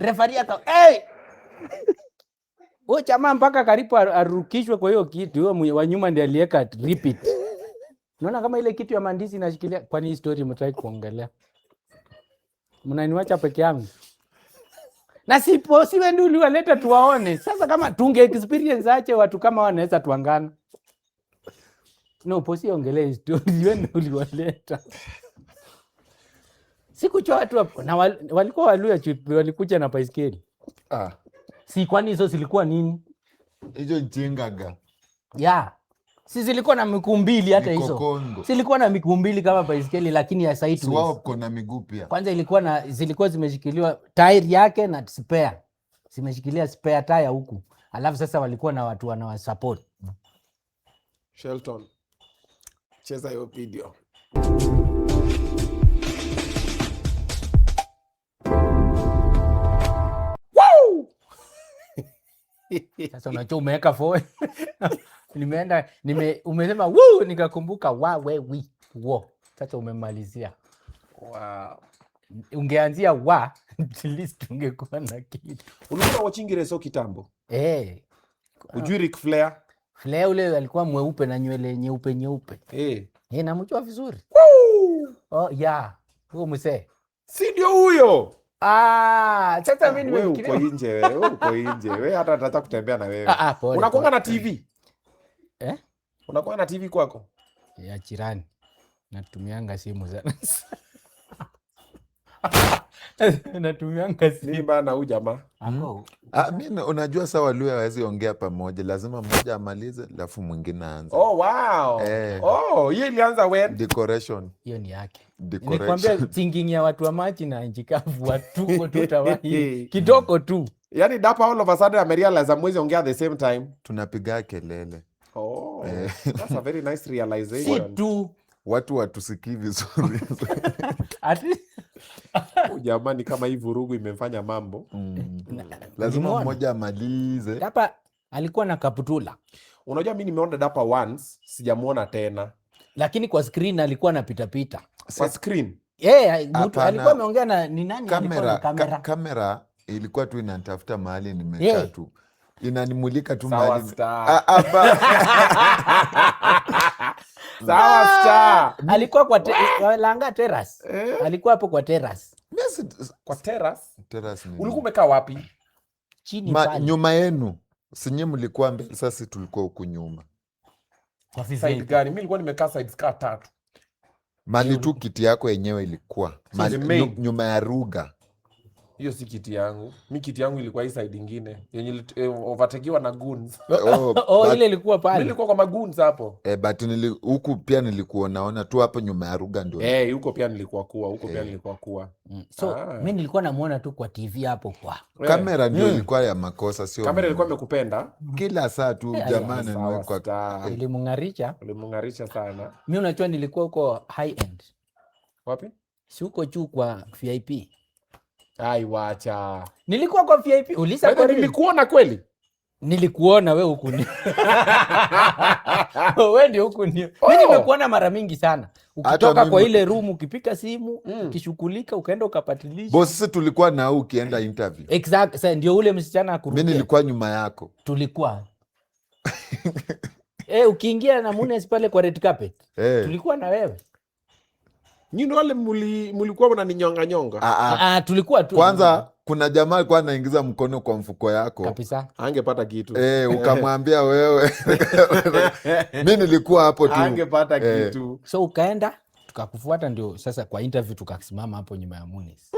Referee aka hey! Huyo jamaa mpaka karibu arukishwe kwa hiyo kitu. Huyo wa nyuma ndiye aliweka repeat. Unaona kama ile kitu ya mandizi inashikilia. Kwani hii story mtaki kuongelea? Mnaniwacha peke yangu. Na sipo siwe ndio uliwaleta tuwaone. Sasa kama tunge experience ache watu kama wanaweza tuangana. No, posi ongelee hii story, wewe ndio uliwaleta. Sikuchoa watu hapo na walikuwa Waluya walikuja na baiskeli. Ah. Si kwani hizo zilikuwa nini? Hizo njingaga. Yeah. Si zilikuwa na miguu mbili hata hizo. Mikokongo. Zilikuwa na miguu mbili kama baiskeli lakini ya sideways. Si wao kuna miguu pia. Kwanza ilikuwa na zilikuwa zimeshikiliwa tairi yake na spare. Zimeshikilia spare tire huku. Alafu sasa walikuwa na watu wanawasupport. Shelton. Cheza hiyo video. Sasa unajua umeweka forward. Nimeenda, umesema woo, nikakumbuka wa we wi wo. Sasa umemalizia. Wow. Ungeanzia wa, at least ungekuwa na kitu. Ulikuwa watching reso kitambo? Ujui Ric Flair? Flair ule alikuwa mweupe na nywele nyeupe nyeupe. Namjua vizuri. Woo! Oh, yeah. Huyo mzee. Si ndio huyo? Sasa mimi Wewe nimefikiria. uko nje wewe, wewe uko nje. Wewe hata nataka kutembea na wewe. Pole, Unakuwa pole. na TV? Unakuwa na TV kwako? Ya jirani. Natumianga simu sana. Natumianga simu. Nini bana huyu jamaa? Ako. Mimi unajua sawa Waluya hawezi ongea pamoja, lazima mmoja amalize alafu mwingine aanze. Oh, wow. Oh, hiyo ilianza when? Decoration. Hiyo ni yake. Decoration. Nikwambia thinking ya watu wa maji na nchi kavu watuko tu tawahi. Kidogo tu. Yaani Dapa all of a sudden amerealize hamwezi ongea at the same time. Tunapiga kelele. Oh, that's a very nice realization. Si tu. Watu watusikii vizuri. Ati Oh, jamani kama hii vurugu imefanya mambo. Lazima Nimeona. mmoja amalize. Dapa alikuwa na kaputula. Unajua mimi nimeona Dapa once, sijamuona tena. Lakini kwa screen alikuwa anapita pita. Kwa screen? Mtu Hapana. alikuwa ameongea na ni nani alikuwa na kamera? Kamera ilikuwa tu inanitafuta mahali nimekaa tu. Inanimulika tu Sawa mahali. star. Sawa star. Alikuwa kwa Langa terrace. Alikuwa hapo kwa terrace. Mimi si-, Kwa terrace? Terrace ni Ulikuwa nini? umekaa wapi? Chini pale. Nyuma yenu. Si nyinyi mlikuwa mbele, sasa sisi tulikuwa huku nyuma. Kwa Side vipi? gani? Mimi nilikuwa nimekaa sides ka tatu. Mali tu kiti yako yenyewe ilikuwa. Si Mali, the main. nyuma ya Ruga. Hiyo si kiti yangu. Mi kiti yangu ilikuwa hii side ingine yenye overtakiwa na goons. Oh, Oh, but ile ilikuwa pale. Mimi nilikuwa kwa magoons hapo. But huku pia nilikuwa naona tu hapo nyuma ya Ruga ndio. Huko pia nilikuwa kuwa, huko pia nilikuwa kuwa. So, mimi nilikuwa namuona tu kwa TV hapo kwa. Kamera ndio ilikuwa ya makosa, sio Kamera ilikuwa mimi. imekupenda. Kila saa tu jamaa Sawa, ananiweka star. Ilimngarisha. Ilimngarisha sana. Mimi unajua nilikuwa huko high end. Wapi? Si huko juu kwa VIP. Ai, wacha. Nilikuwa kwa VIP. Uliza By the way, kwa nini? nilikuona kweli? Nilikuona wewe huku ni. Wewe ndio huku ni. Mimi nimekuona mara mingi sana. Hata Ukitoka kwa mimi ile room ukipika simu, ukishughulika ukaenda ukapatilisha. Boss, sisi tulikuwa na wewe ukienda interview. Exact. Sasa ndio ule msichana akurudia. Mimi nilikuwa nyuma yako. Tulikuwa. Ukiingia na Munes pale kwa red carpet. Tulikuwa na wewe. Nyinyi wale mulikuwa mnaninyonga nyonga. Tulikuwa tu. Kwanza kuna jamaa alikuwa anaingiza mkono kwa mfuko yako. Kabisa. Angepata kitu. Ukamwambia wewe. Mimi nilikuwa hapo tu. Angepata kitu. So ukaenda tukakufuata ndio sasa kwa interview tukasimama hapo nyuma ya Munes.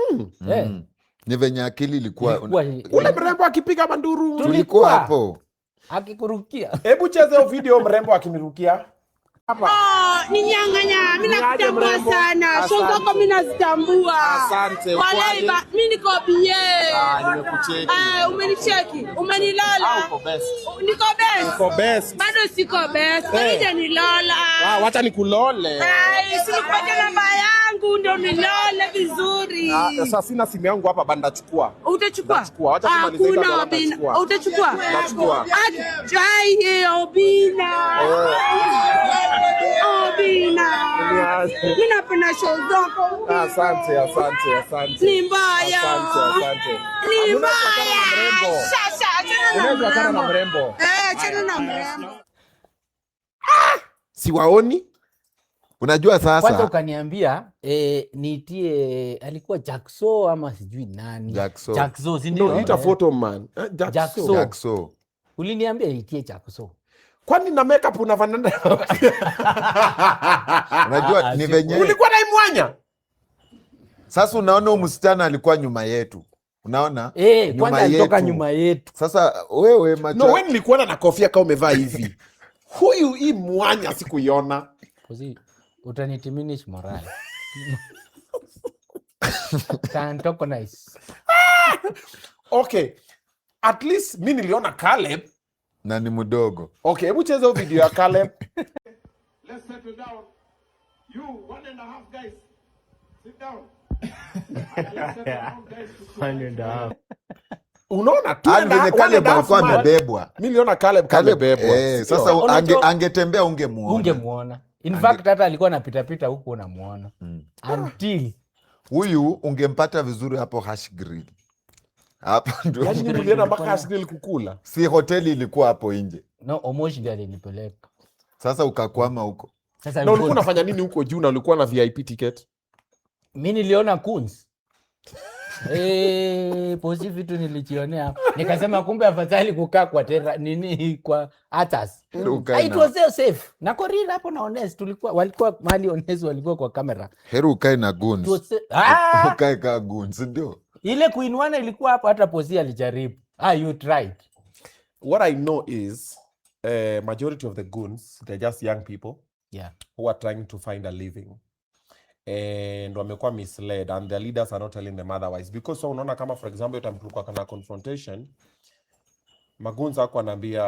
Ni venye akili ilikuwa Ilikuwa Ule mrembo akipiga manduru. Tulikuwa Tulikuwa. hapo. Akikurukia. Hebu cheze hiyo video mrembo akinirukia. Hapa. Oh, ni nyang'anya, mimi Ni aje nakutambua mrembo? sana. Show Asante. zako mimi nazitambua. Asante, uko Walai aje? ba, mimi niko bie. Nimekucheki. Umenicheki, umenilola. Uko best. Niko best. Uko best. Bado siko best. Bado hujanilola. Wacha nikulole. Ai, si nikupatie namba yangu. yangu ndio nilale vizuri. Ah, sasa sina simu yangu hapa bana, ndachukua. Utachukua? Ndachukua. Wacha tumalize hii Hakuna dola, Obina. ndachukua. Utachukua? Ndachukua. Ajai Obina. Obina. Mimi napenda show zako. Asante, asante, asante. Ni mbaya. Asante, asante. Ni Unaweza kuachana na mbaya. mrembo. Sasa achana na Unaweza kuachana na mrembo. mrembo. Eh, achana na mrembo. Siwaoni? Unajua Kwanza sasa ukaniambia niitie alikuwa Jackso ama sijui nani. Jackso. Jackso, si ndio? No, ita Eh. photo man. Jackso. Jackso. Jackso. Uliniambia itie Jackso. Kwani na makeup unafanana? Unajua Ah, ni si- venye Ulikuwa na imwanya? sasa unaona huyu msichana alikuwa nyuma yetu. Unaona? Eh, Nyuma kwanza alitoka yetu. nyuma yetu. Sasa wewe macho No, wewe nilikuona na kofia kama umevaa hivi. Huyu hii mwanya sikuiona. Pozi, utanitiminish morale. Tantokonize. Okay. At least mi niliona Caleb. na ni mdogo. Okay, hebu cheza hiyo video ya Caleb. Let's settle down. You, 1.5 guys, sit down. Let's settle down, guys. Unaona two Yaani and a venye half- one Caleb and a half alikuwa man. amebebwa. Mi niliona Caleb Caleb, kamebebwa. sasa Sio? angetembea ungemuona. Ungemuona. In fact hata alikuwa anapita-pita huku unamuona. Until Huyu ungempata vizuri hapo Hash Grill. Hapo ndio. Yaani nyinyi mlienda mpaka Hash Grill kukula. Si hoteli ilikuwa hapo nje. no Omosh ndiye alinipeleka. Sasa ukakwama huko. Sasa Na ulikuwa unafanya nini huko juu na ulikuwa na VIP ticket? mi niliona Kunz. Posi vitu nilijionea. Nikasema kumbe afadhali kukaa kwa tera nini kwa Atas. Ukae It na, was so safe. Na Korira hapo na Ones tulikuwa walikuwa mahali Ones walikuwa kwa kamera. heri ukae na It goons. was safe. Ukae kaa goons, ndio? Ile kuinuana ilikuwa hapo hata Posi alijaribu. You tried. What I know is majority of the goons, they're just young people Yeah. who are trying to find a living. And wamekuwa misled and their leaders are not telling them otherwise because so unaona kama for example time kulikuwa kana confrontation, magoons wako wanaambia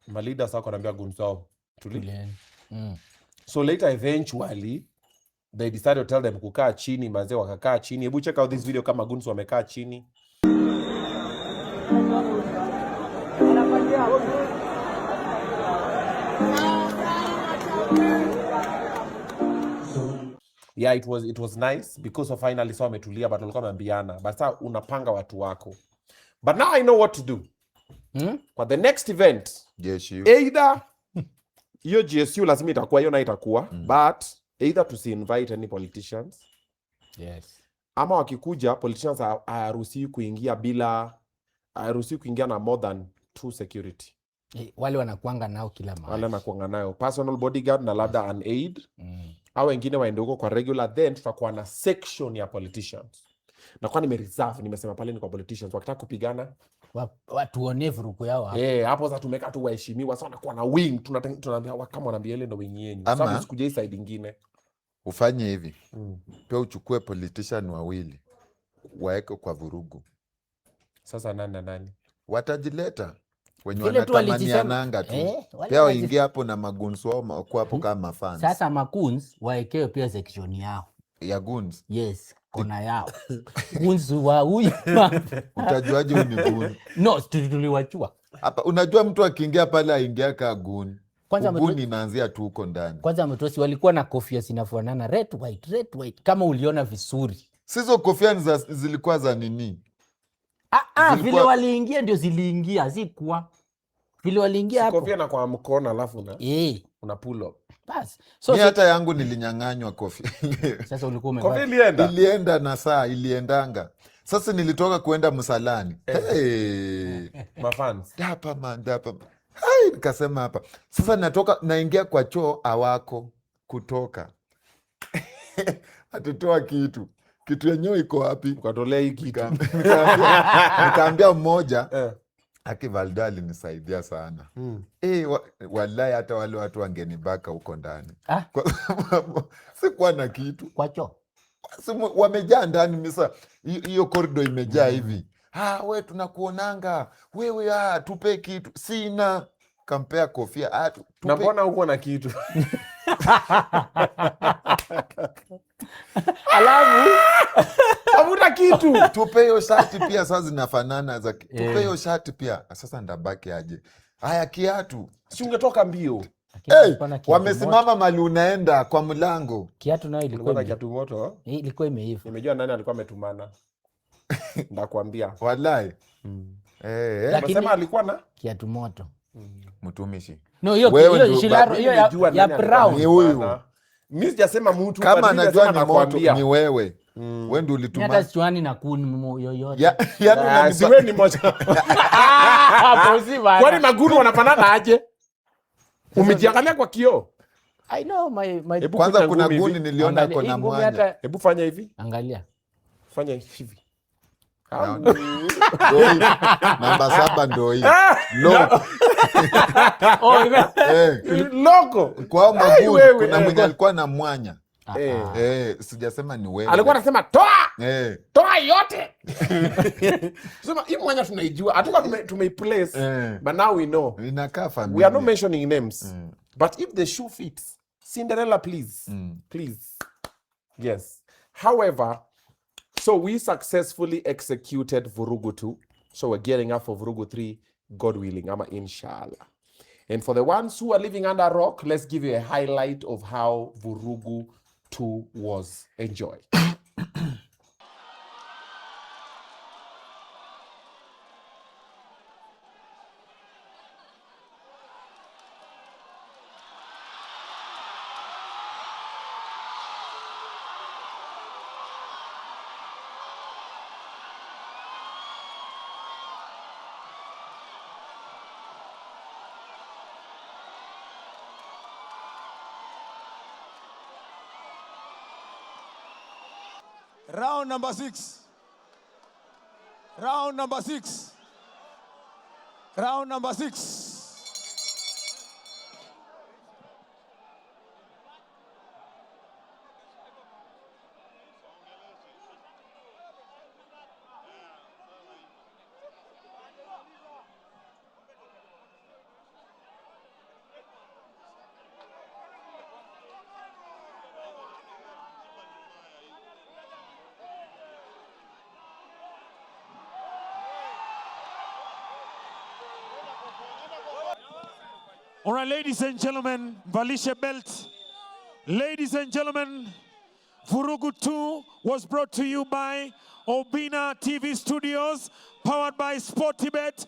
ma leaders wako wanaambia goons wao tuli. Tulieni. So later eventually they decided to tell them kukaa chini, mazee wakakaa chini. Hebu check out this video kama goons wamekaa chini. Yeah, it was nice because of finally saw wametulia, but walikuwa wameambiana. But sasa unapanga watu wako. But now I know what to do. Kwa the next event, Jeshi. either hiyo GSU lazima itakuwa hiyo na itakuwa, but either tusi invite any politicians Yes. ama wakikuja politicians hawaruhusiwi kuingia bila hawaruhusiwi kuingia na more than 2 security. Wale wanakuanga nao kila mahali. Wale wanakuanga nayo personal bodyguard na labda an aide. Au wengine waende huko kwa regular, then tutakuwa na section ya politicians. Na kwa nimereserve, nimesema pale ni kwa politicians wakitaka kupigana. Watuonee vurugu yao hapo. Hapo sasa tumeka tu waheshimiwa sasa wanakuwa na wing, tunaambia kama wanaambia ile ndio wing yenu. Sasa Ama msikuje hii side nyingine. Ufanye hivi. Pia uchukue politician wawili waeke kwa vurugu. Sasa nani na nani? Watajileta wenye Vile tu walijisema- wanatamaniananga tu. Wale Pia waingie hapo na magoons wao wakuwa hapo kama fans. Sasa magoons waekewe pia section yao. Ya goons. Yes, kona yao. Goons wa huyu. Utajuaje huyu ni goon? No, tuliwachua. Hapa unajua mtu akiingia pale aingia ka goon. Kwanza Uguni inaanzia tu huko ndani. Kwanza mtosi walikuwa na kofia zinafanana red white, red white kama uliona vizuri. Sizo kofia ni zilikuwa za nini? Vile waliingia ndio ziliingia, zikuwa. Vile waliingia Si hapo. kofia na kwa mkono alafu una pull up. Bas. So, Mi so, hata yangu nilinyang'anywa kofia. Sasa ulikuwa umevaa. Kofia ilienda? Ilienda na saa iliendanga. Sasa nilitoka kuenda msalani. Hey. Mafans. Dapa man, dapa man. Hai, nikasema hapa. Sasa natoka naingia kwa choo awako kutoka. Atutoa kitu. Kitu yenyewe iko wapi? Ukatolea hii kitu. Nikaambia mmoja, Aki Valda alinisaidia sana. Wallahi hata wale watu wangenibaka huko ndani. Kwa sababu sikuwa na kitu. Kwa choo? Wamejaa ndani misa. Hiyo corridor imejaa hivi. We tunakuonanga. Wewe, tupe kitu. Sina. Kampea kofia. Na Tupe mbona huko na kitu? Alafu Tafuta kitu. Tupe hiyo shati pia, sasa zinafanana za tupe hiyo shati pia. Sasa ndabaki aje? Haya, kiatu. Si ungetoka mbio. Lakini Hey, kulikuwa na kiatu wamesimama mali unaenda kwa mlango. moto. Kiatu nayo Ulikuwa na ilikuwa kiatu moto. ilikuwa imeiva. Nimejua nani alikuwa ametumana. Ndakwambia. Wallahi. Eh, Lakini- Unasema alikuwa na Kiatu moto. mtumishi. No, hiyo Wewe hiyo ndio shilaro baba. hiyo Nimejua ya nani alikuwa brown. Ni huyu. ametumana. Mimi sijasema mtu, Kama but mimi anajua nasema ni moto nakwambia. ni wewe. Wewe ndio Mimi ulituma. hata sichuani na kuni yoyote. Yaani Ah, unanipa si wewe ni moja. Ah, bosi bana. Kwani maguru wanafanana aje? Umejiangalia kwa kioo? I know my Hebu Kwanza kuta kuna ngumi guni hivi. niliona Angalia, hii kona ngumi mwanya. hata Hebu fanya hivi. angalia. Fanya hivi. Naona. Ndio hii. Namba 7 ndio hii. Lo. Oh, Eh, Loko. kwa hao maguni wewe, kuna eh. mwenye alikuwa na mwanya. Eh. Eh, sijasema ni wewe. Alikuwa anasema toa, eh, toa yote. Sema hii mwanya tunaijua. Hatukuwa tumeiplace. Eh. But now we know. Inakaa We are not familia. mentioning names. But if the shoe fits, Cinderella, please. Please. Yes. However, so we successfully executed Vurugu 2. So we're gearing up for Vurugu 3, God willing. Ama inshallah. And for the ones who are living under a rock, let's give you a highlight of how Vurugu 2 was. Enjoy. Round number 6. Round number 6. Round number 6. All right, ladies and gentlemen, Valisha Belt. Ladies and gentlemen, Vurugu 2 was brought to you by Obina TV Studios, powered by Sportybet.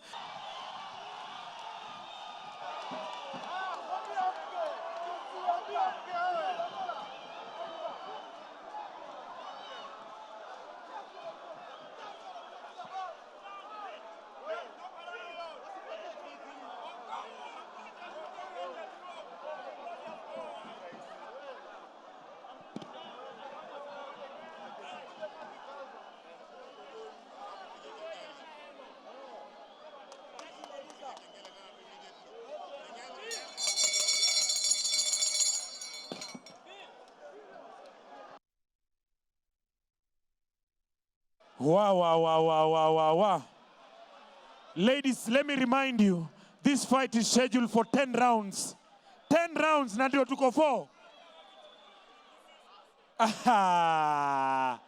Wow, wow, wow, wow, wow, wow, wow. Ladies, let me remind you, this fight is scheduled for 10 rounds. 10 rounds, na ndio tuko 4. Aha.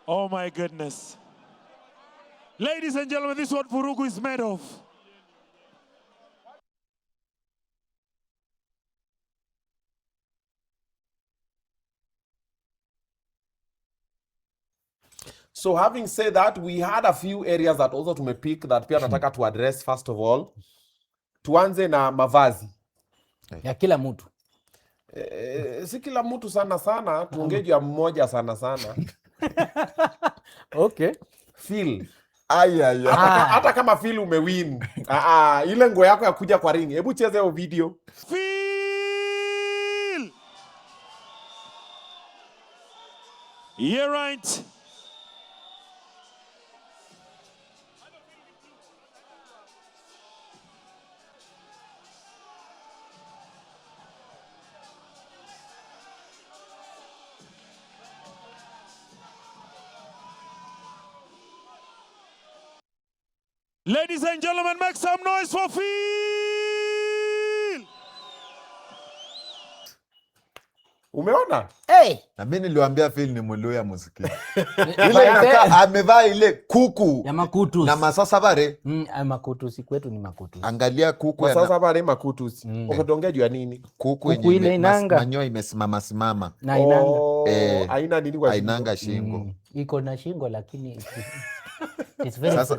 Oh my goodness. Ladies and gentlemen, this is what Vurugu is made of. So having said that, we had a few areas that also tumepick that pia nataka to address first of all. Tuanze na mavazi. Ya kila mtu. Si kila mtu sana sana, tuongee juu ya mmoja sana sana. Okay. Phil. Ai, ai, ai. Hata kama Phil umewin. Ile nguo yako ya kuja kwa ring. Hebu cheze hiyo video. Phil! Yeah, right. Ladies and gentlemen, make some noise for Phil! Umeona? Hey! Na mi niliwambia Phil ni Mluya musiki. Ile inakaa amevaa ile kuku Ya makutus. na masasavare. Makutusi kwetu ni makutusi. Angalia kuku Kwa ya sasa hapa ni makutusi. Mm. Ukatuongea juu ya nini? kuku Kuku yenye ile inanga. manyoya imesimama simama. Na inanga. Oh, Eh, haina nini kwa shingo? Ainanga shingo. Iko na shingo lakini it's very Sasa-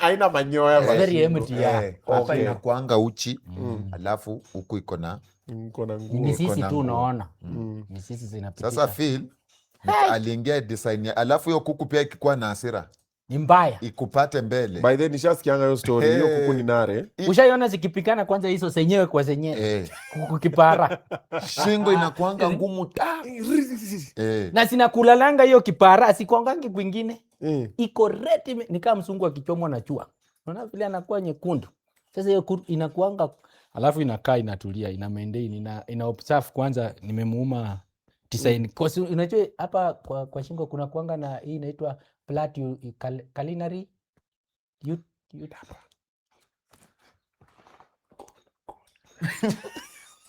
Haina manyoya kwa very shingo. empty, yeah. Hapa Okay. inakuanga uchi Mm. alafu huku iko na Iko na Ni nguo. misisi na tu nguo. unaona. Mm. Misisi zinapitika. Sasa Phil aliingia design ya, alafu hiyo kuku pia ikikuwa na hasira ni mbaya. ikupate mbele. By then nishasikianga hiyo story. Hiyo kuku ni nare. Ushaiona zikipikana kwanza hizo zenyewe kwa zenyewe. Kuku kipara. Shingo inakuanga ngumu ta. Na zinakulalanga hiyo kipara, asikuangangi kwingine. Mm. Iko red ni kama mzungu akichomwa na jua. Unaona vile anakuwa nyekundu. Sasa hiyo inakuanga alafu inakaa inatulia, ina maintain, ina observe kwanza nimemuuma design. Cause unajua hapa kwa shingo kuna kuanga na hii inaitwa plat culinary you,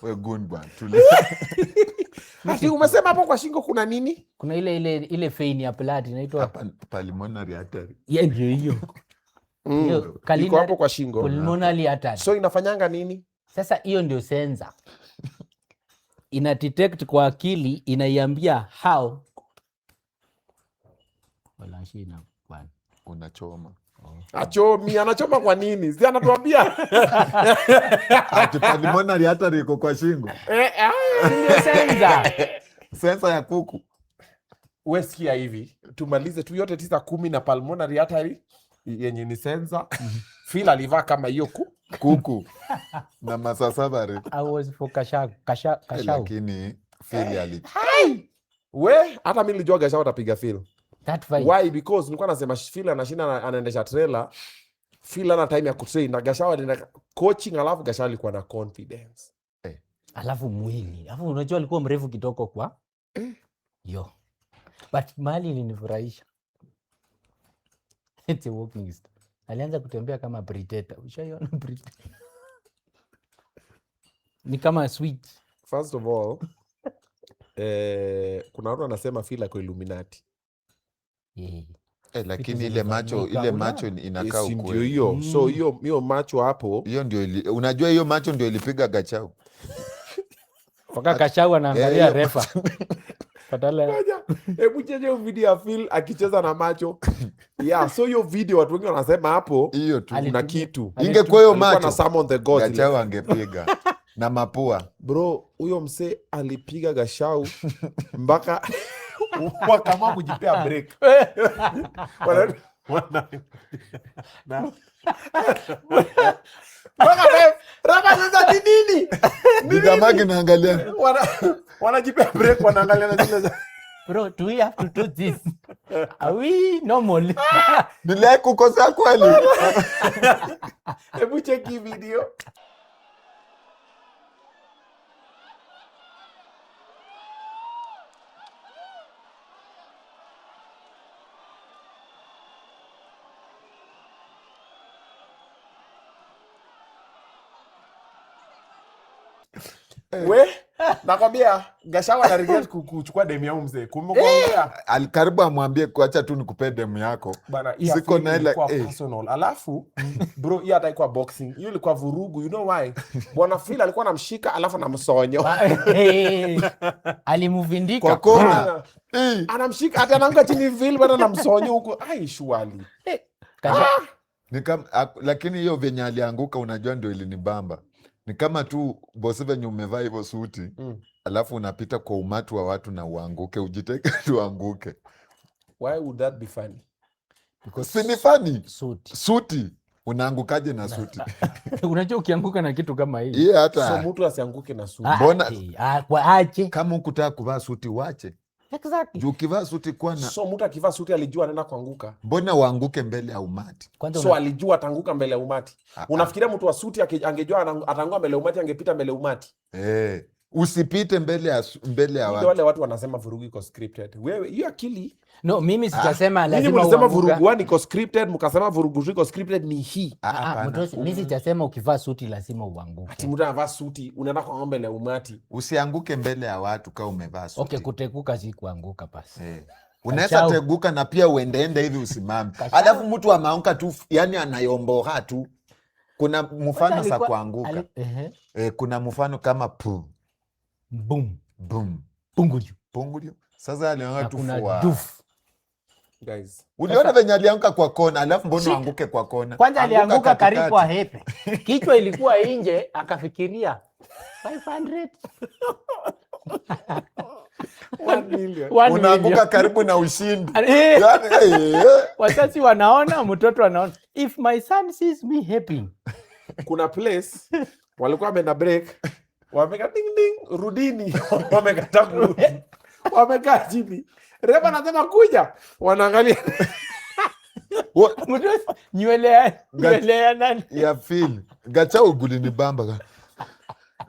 We gun bwana, tulia. Ati umesema hapo kwa shingo kuna nini? Kuna ile vein ya plat inaitwa Hapa pulmonary artery. Yeah, ndio hiyo. Hiyo Iko culinary hapo kwa shingo. Pulmonary artery. So inafanyanga nini? Sasa hiyo ndio sensor. Ina detect kwa akili, inaiambia how. Wala shina bwana. Unachoma. Achomi, anachoma kwa nini? Si anatuambia. Ati pulmonary artery iko kwa shingo. Ndio sensor. Sensor ya kuku. We sikia hivi, tumalize tu yote 9 10 na pulmonary artery yenye ni sensor. Phil alivaa kama hiyo kuku na masasabari. I was for kasha, kasha, kashau. Lakini Phil ali We, hata mimi nilijua Gachagua atapiga Phil. That fight. Why? Because nilikuwa nasema Phil anashinda anaendesha trailer. Phil ana time ya kutrain na Gachagua anaenda coaching, alafu Gachagua alikuwa na confidence. Alafu mwili. Alafu unajua alikuwa mrefu kidogo kwa yo. But mali ilinifurahisha. It's a walking stick. Alianza kutembea kama Predator. Ushaiona Predator? Ni kama switch. First of all, kuna watu wanasema Phil ako Illuminati. Yeah. Lakini ile macho, zilifanyika, ile una- macho inakaa Si ndio ukweli. hiyo. So hiyo macho hapo. Hiyo ndio unajua hiyo macho ndio ilipiga Gachagua. Mpaka Gachagua anaangalia Hiyo refa. Badala ya- Ngoja, hebu cheche video ya Phil akicheza na macho. Yeah, so hiyo video watu wengi wanasema hapo Hiyo tu. kuna kitu. Ingekuwa hiyo Alikuwa na macho, summon the gods ile. Gachagua angepiga na mapua. Bro, huyo msee alipiga Gachagua mpaka wakaamua kujipea break. Mpaka ref sasa ni nini? Ni Nitamaki nini? naangalia. Wanajipea break, wanaangalia na zile za- Bro, do we have to do this? Are we normal? Niliwahi kukosea kweli. Hebu check hii video. We, nakwambia Gachagua ana regret kuchukua demu ya huyu mzee. Kumekuongea. Alikaribu amwambie kuacha tu nikupe demu yako. Bana, hii Siko afili na ile, ilikuwa personal. Alafu bro, hii hata haikuwa boxing. Hiyo ilikuwa vurugu, you know why? Bwana Phil alikuwa anamshika alafu anamsonyo. Alimvindika. Kwa kona. Bana, anamshika hata anaanguka chini Phil bana anamsonyo huko. Ai surely. Kasha. Ni kama, lakini hiyo venye alianguka unajua ndio ilinibamba. Ni kama tu bosi venye umevaa hivyo suti, alafu unapita kwa umati wa watu na uanguke, ujiteke tu uanguke. Why would that be funny? Because si ni funny. Suti. Suti. Unaangukaje na suti? Unajua ukianguka na kitu kama hii. Yeye hata So mtu asianguke na suti. Mbona? Kwa ache. Kama hukutaka kuvaa suti wache. Exactly. Juu ukivaa suti kwa na So mtu akivaa suti alijua anaenda kuanguka. Mbona uanguke mbele ya umati? Kwanza So alijua ataanguka mbele ya umati. Ah. Unafikiria mtu wa suti angejua ataanguka mbele ya umati, angepita mbele ya umati? Usipite mbele ya Ndio watu. Wale watu wanasema vurugu iko scripted. Wewe hiyo akili. No, mimi sijasema Nyinyi lazima mlisema uanguka. vurugu 1 iko scripted, mkasema vurugu 2 iko scripted, ni hii. Ah, Ah, ah, hapana. Mtosi, mi sijasema ukivaa suti lazima uanguke. Ati mtu anavaa suti, unaenda kwa mbele ya umati. Usianguke mbele ya watu kaa umevaa suti. Okay, kutekuka si kuanguka basi. Eh. Unaweza Kachau. teguka na pia uendeende hivi usimame, Kachau. alafu mtu ameanguka tu, yani anayomboha tu. Kuna mfano Kwanza za kuanguka. Ehe. Eh, kuna mfano kama pu Boom. boom Punguju. pungulio. Sasa alianguka Na tu kuna fua. duf. Guys. Uliona venye alianguka kwa kona, alafu mbona Shika. uanguke kwa kona? Kwanza Anguka alianguka karibu katikati. ahepe. Kichwa ilikuwa nje, akafikiria 500. 1 million. One Unaanguka million. karibu na ushindi. Eh, Yani, eh, wazazi wanaona, mtoto anaona. If my son sees me happy. Kuna place walikuwa wameenda break, wameka ding ding, rudini, wamekataa kurudi, wamekaa chini. Refa anasema kuja, wanaangalia Mtosi, nywele ya nani? ya feel gacha ugulini bamba.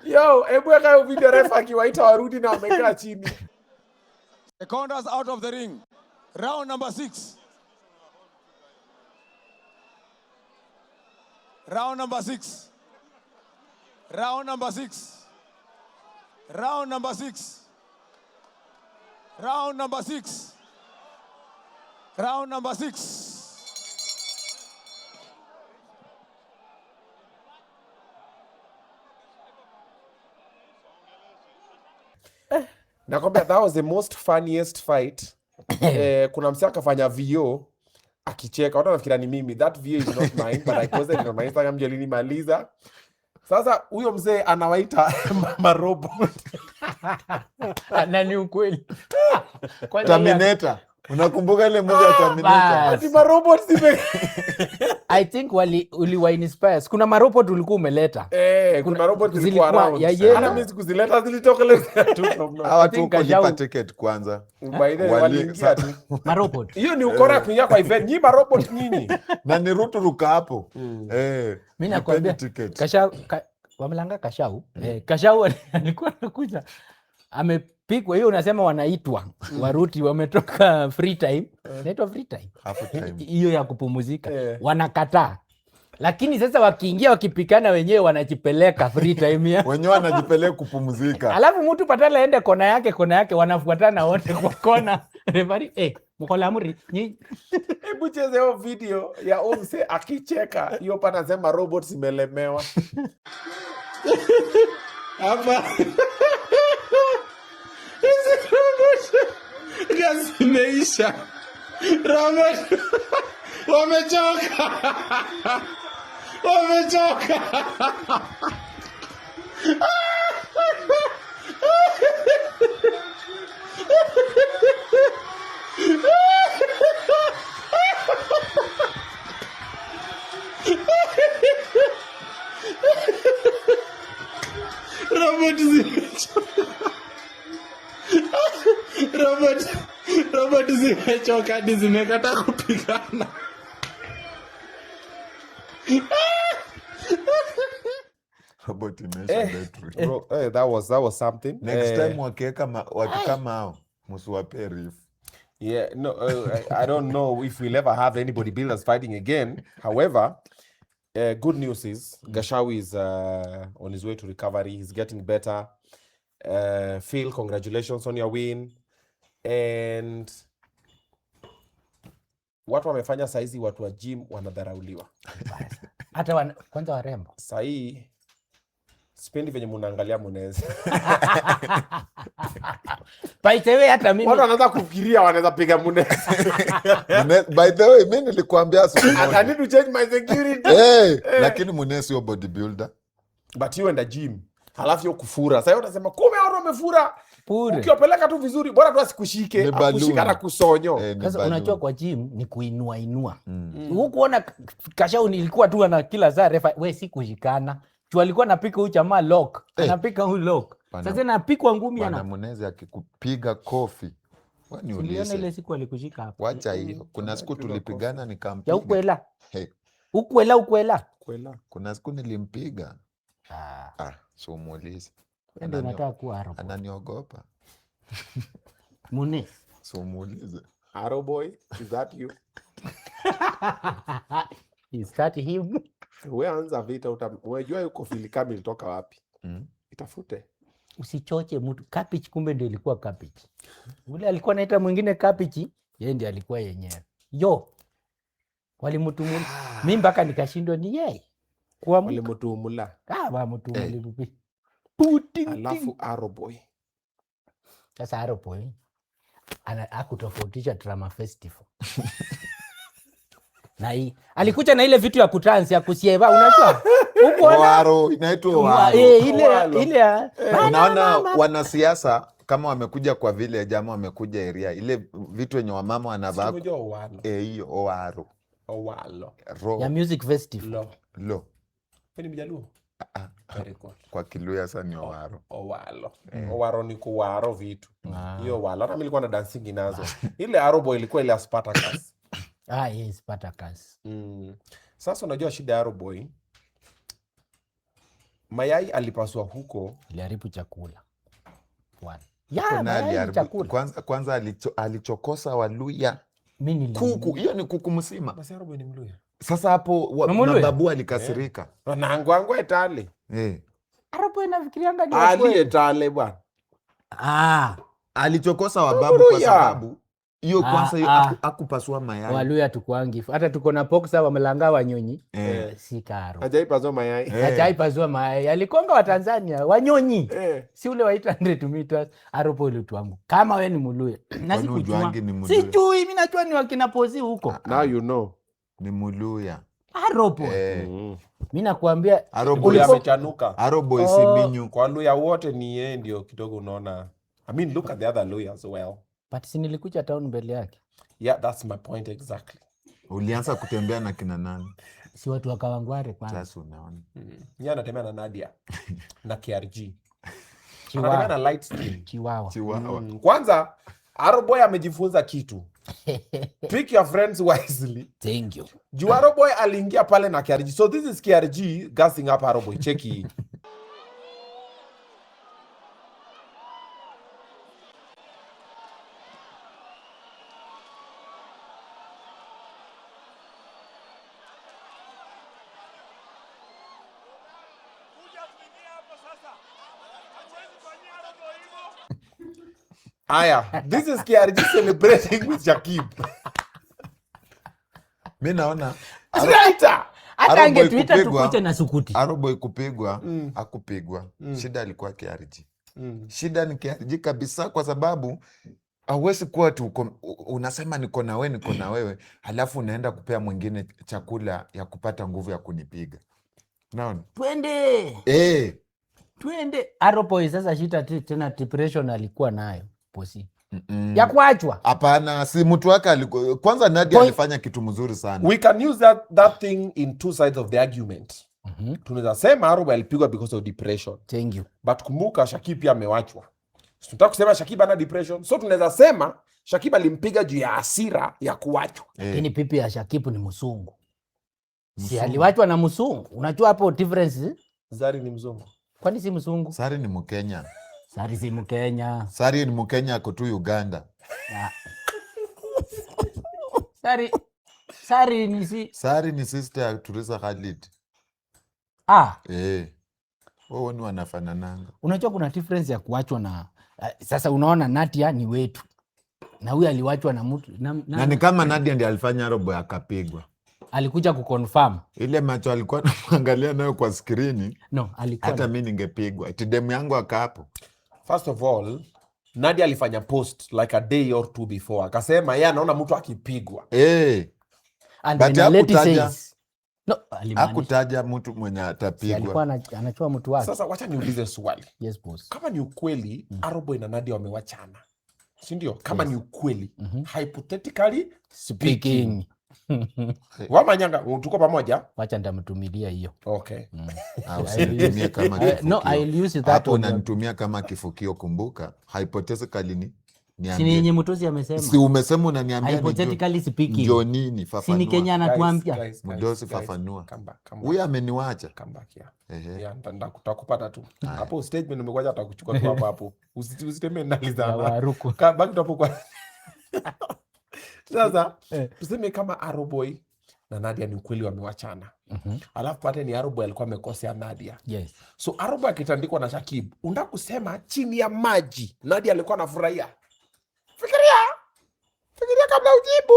Yo, hebu weka hiyo video refa akiwaita warudi na wamekaa chini. Seconders out of the ring. Round number 6. Round number 6. Round number 6. Round number 6. Round number 6. Round number 6. Nakwambia that was the most funniest fight. Kuna msee akafanya VO akicheka, watu wanafikiria ni mimi. That VO is not mine, but I posted it on my Instagram ndio ilinimaliza. Sasa huyo mzee anawaita marobot. Na ni ukweli. Kwanza hiyo- Terminator. Unakumbuka ile movie ya Terminator? Bas. Ati marobot zime I think uliwa inspire. Kuna marobot ulikuwa umeleta. Kuna robot zilikuwa Zilikuwa around. ya yellow. Hata mimi sikuzileta, zilitokelezea tu from nowhere. Hawa tu think kulipa Kajau- ticket kwanza. By the way, waliingia tu. Marobot. Hiyo ni ukora kuingia kwa event. Nyinyi marobot nyinyi. Na ni ruturuka hapo. Eh, Mimi nakwambia lipeni ticket. Kashau Wamlanga Kashau. Kashau alikuwa anakuja amepigwa hiyo, unasema wanaitwa waruti wametoka free time, inaitwa free time Half time. hiyo ya kupumzika, Eh. wanakataa. Lakini sasa wakiingia wakipikana wenyewe wanajipeleka free time ya Wenyewe wanajipeleka kupumzika. alafu mtu patala ende kona yake, wanafuatana wote kwa kona. Refari, mkola amri nyinyi. Hebu cheze hiyo video ya huyo mzee akicheka. Hiyo pana sema robot zimelemewa. Hapa hizi robot kazi zimeisha. Robot wamechoka, wamechoka. Robot zimechoka. Robot zimechoka hadi zimekata kupigana. Robot imeisha battery. Bro, that was something. Next time wakiweka watu kama hao msiwapee reef. Yeah, no, I don't know if we'll ever have any bodybuilders fighting again. However, good news is Gashawi is on his way to recovery. He's getting better. Phil, congratulations on your win. And watu wamefanya saizi, watu wa gym wanadharauliwa. Hata kwanza warembo. Sahii sipendi venye munaangalia Munez. By the way, hata mimi Watu wanaanza kufikiria wanaweza piga Munez. By the way, mi nilikuambia siku I moja. need to change my security. Hey, lakini Munez sio bodybuilder. But you enda gym. Halafu hiyo kufura. Sasa unasema kumbe watu wamefura. Bure. Ukiwapeleka tu vizuri, bora tu asikushike, Ni akushika balloon. na kusonyo. Eh, ni Sasa unajua balloon. kwa gym ni kuinua inua. Hukuona Kashau ilikuwa tu ana kila saa refa, we si kushikana. Juu alikuwa anapika huyu jamaa lock. Eh. Anapika huyu lock. Sasa anapikwa ngumi Bwana ana. Munez akikupiga kofi, wewe Uliona niulize. ile siku alikushika hapa. Wacha hiyo. Kuna siku Amepigwa kofi. tulipigana Ya nikampiga. ukwela. Hey, Ukwela ukwela. Kwela. kuna siku nilimpiga. Ah. Ah, so muulize. Wewe ndio unataka kuwa Arrow Boy. Ananiogopa. Mune. So muulize. Arrow Boy, is that you? Is that him? We anza vita unajua yuko filikami ilitoka wapi? Itafute. Usichoche mtu. Kapich kumbe ndio ilikuwa kapich. Ule alikuwa anaita mwingine kapichi, yeye ndiye alikuwa yenyewe. Yo. Walimtumula. Mimi mpaka nikashindwa ni yeye. Kuamka. Walimtumula. Ah, wamtumuli vipi? Puting. Alafu Arrow Boy. Sasa Arrow Boy hakutofautisha drama festival. Na hii alikuja na ile vitu ya kutansi ya kusieva, unajua? Huko Owaro, inaitwa Owaro. Owaro. Ile ya- Unaona wanasiasa kama wamekuja kwa vile jamaa wamekuja area ile vitu wenye wamama wanavaa Tumejua Owalo. Hiyo Owaro. Owalo. Ro. Ya music festival. Lo. Lo. Wewe ni Mjaluo? Very good. Kwa Kiluya sasa ni Owaro. Owalo. Owaro ni kuwaro vitu. Hiyo walo. Hata mimi nilikuwa na dancing nazo. Ile Arrow Boy ilikuwa ile ya Spartacus. Yes, Spartacus. Sasa unajua shida ya Arrow Boy, mayai alipaswa huko, iliharibu chakula. One. Hapo Ya, naye mayai ni aliharibu. chakula. Kwanza alichokosa Waluya. Mimi nili- Kuku, hiyo ni kuku mzima. Basi Arrow Boy ni Mluya. Sasa hapo Ni Mluya? mababu alikasirika. Nangwangu etale. Arrow Boy nafikirianga ni Ali wakweli. etale bwana. Alichokosa wababu kwa Mluya. sababu hiyo kwanza hiyo hakupasua mayai. Waluya tukuangi. Hata tuko na boxer wa Mlanga wanyonyi. Si karo. Hajaipasua mayai. Hajaipasua mayai. Alikonga wa Tanzania wanyonyi. Si ule wa 800 meters. Arrow Boy lutuangu. Kama we ni Mluya. Na Kwani sikujua. hujuangi ni Mluya? Sijui, mimi najua ni wakina Pozi huko. Now you know. Ni Mluya. Arrow Boy. Mimi nakuambia Arrow Boy Ule si- amechanuka. Arrow Boy si minyu. Kwa Luya wote ni yeye ndio kidogo unaona. I mean, look at the other Luya as well. But si nilikuja town mbele yake. Yeah, that's my point exactly. Ulianza kutembea na kina nani? Si watu wa Kawangware kwanza. Sasa unaona. Yeye anatembea na Nadia na KRG. Chiwawa. Anatembea na light skin. Chiwawa. Chiwawa. Kwanza Arrow Boy amejifunza kitu. Pick your friends wisely. Thank you. Juu Arrow Boy aliingia pale na KRG. So this is KRG gassing up Arrow Boy. Check hii. Aya, this is KRG celebrating with Shakib. Mi naona Writer! Hata Arrow Boy angetuita kupigwa, tukuje na sukuti. Arrow Boy kupigwa, hakupigwa. Shida alikuwa KRG. Shida ni KRG kabisa kwa sababu hauwezi kuwa tu unasema niko na wewe, niko na wewe, halafu unaenda kupea mwingine chakula ya kupata nguvu ya kunipiga. Naona? Twende. Twende. Arrow Boy sasa shida tena depression alikuwa nayo posi. Ya kuachwa. Hapana, si mtu wake alikuwa kwanza Nadia alifanya kitu mzuri sana. We can use that thing in two sides of the argument. Tunaweza sema Arrow Boy alipigwa because of depression. Thank you. But kumbuka Shakib pia amewachwa. So, tunataka kusema Shakib ana depression. So tunaweza sema Shakib alimpiga juu ya hasira ya kuachwa. Lakini pipi ya Shakib ni mzungu. Si Mzungu. aliwachwa na mzungu. Unajua hapo difference? Zari ni mzungu. Kwani si mzungu? Zari ni Mkenya. Zari si Mkenya. Zari ni Mkenya ako tu Uganda. Zari, Zari ni si Zari ni sister ya Teresa Khalid. Wao ni wanafanananga. Unajua kuna difference ya kuachwa na sasa unaona Nadia ni wetu. Na huyu aliwachwa na mtu Na ni kama Nadia ndiye alifanya Arrow Boy akapigwa. Alikuja kuconfirm. Ile macho alikuwa anamwangalia nayo kwa skrini. No, alikuwa Hata na- mimi ningepigwa. Eti demu yangu akaapo. First of all, Nadia alifanya post like a day or two before. Akasema yeye anaona mtu akipigwa. And But when a lady says, no, alimaanisha. hakutaja mtu mwenye Si atapigwa. alikuwa anachua mtu wake. Sasa wacha niulize swali. Yes, boss. Kama ni ukweli, Arrow Boy na Nadia wamewachana. Si ndio? Kama ni ukweli, hypothetically Speaking. speaking. Wamanyanga, tuko pamoja? Wacha nitamtumilia hiyo. Okay. Usinitumie kama No, kifukio. I'll use that Hapo on your unanitumia kama kifukio, kumbuka. Hypothetically ni Si ni Niambie. yenye Mtosi amesema. Si umesema unaniambia nijue. Hypothetically speaking. Ndio nini? Si ni Fafanua. Kenya anatuambia. Guys, guys, Mdosi, guys, fafanua. Come back, come back. Huyu ameniwacha. Come back here. Ehe. Yeah, nitakupata tu. Hapo statement umekuja atakuchukua tu hapo hapo. Usitembee ndani Ya sana. Waruku. Baki tu hapo kwa. Sasa Eh. tuseme kama Arrowboy na Nadia ni ukweli wamewachana. Alafu pate ni Arrowboy alikuwa amekosea Nadia. Yes. So Arrowboy akitandikwa na Shakib, unataka kusema chini ya maji Nadia alikuwa anafurahia. Fikiria. Fikiria kabla ujibu.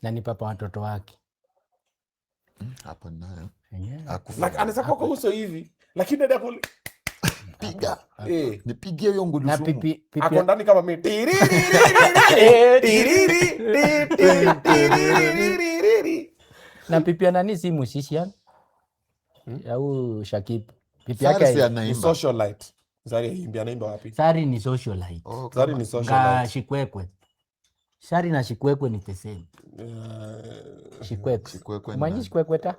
Na ni papa watoto wake. Hapo nayo. Yeah. Hakufanya. Like, anaweza kuwa kwa uso hivi, lakini Nadia kule Piga. eh Nipigie hiyo Na ngulusumu. pipi pipi ako ndani kama mimi. Tiriri, tiriri, tiriri. na pipi ya nani si musician? Au Shakib. Pipi Sari si yake Ni anaimba. socialite. Zari haimbi, anaimba wapi? Sari ni socialite. Oh, Zari kama- ni Nga socialite. Shikwekwe. Sari na Shikwekwe ni the same. Shikwekwe. Shikwekwe ni Umanyi nani? Shikwekwe ta?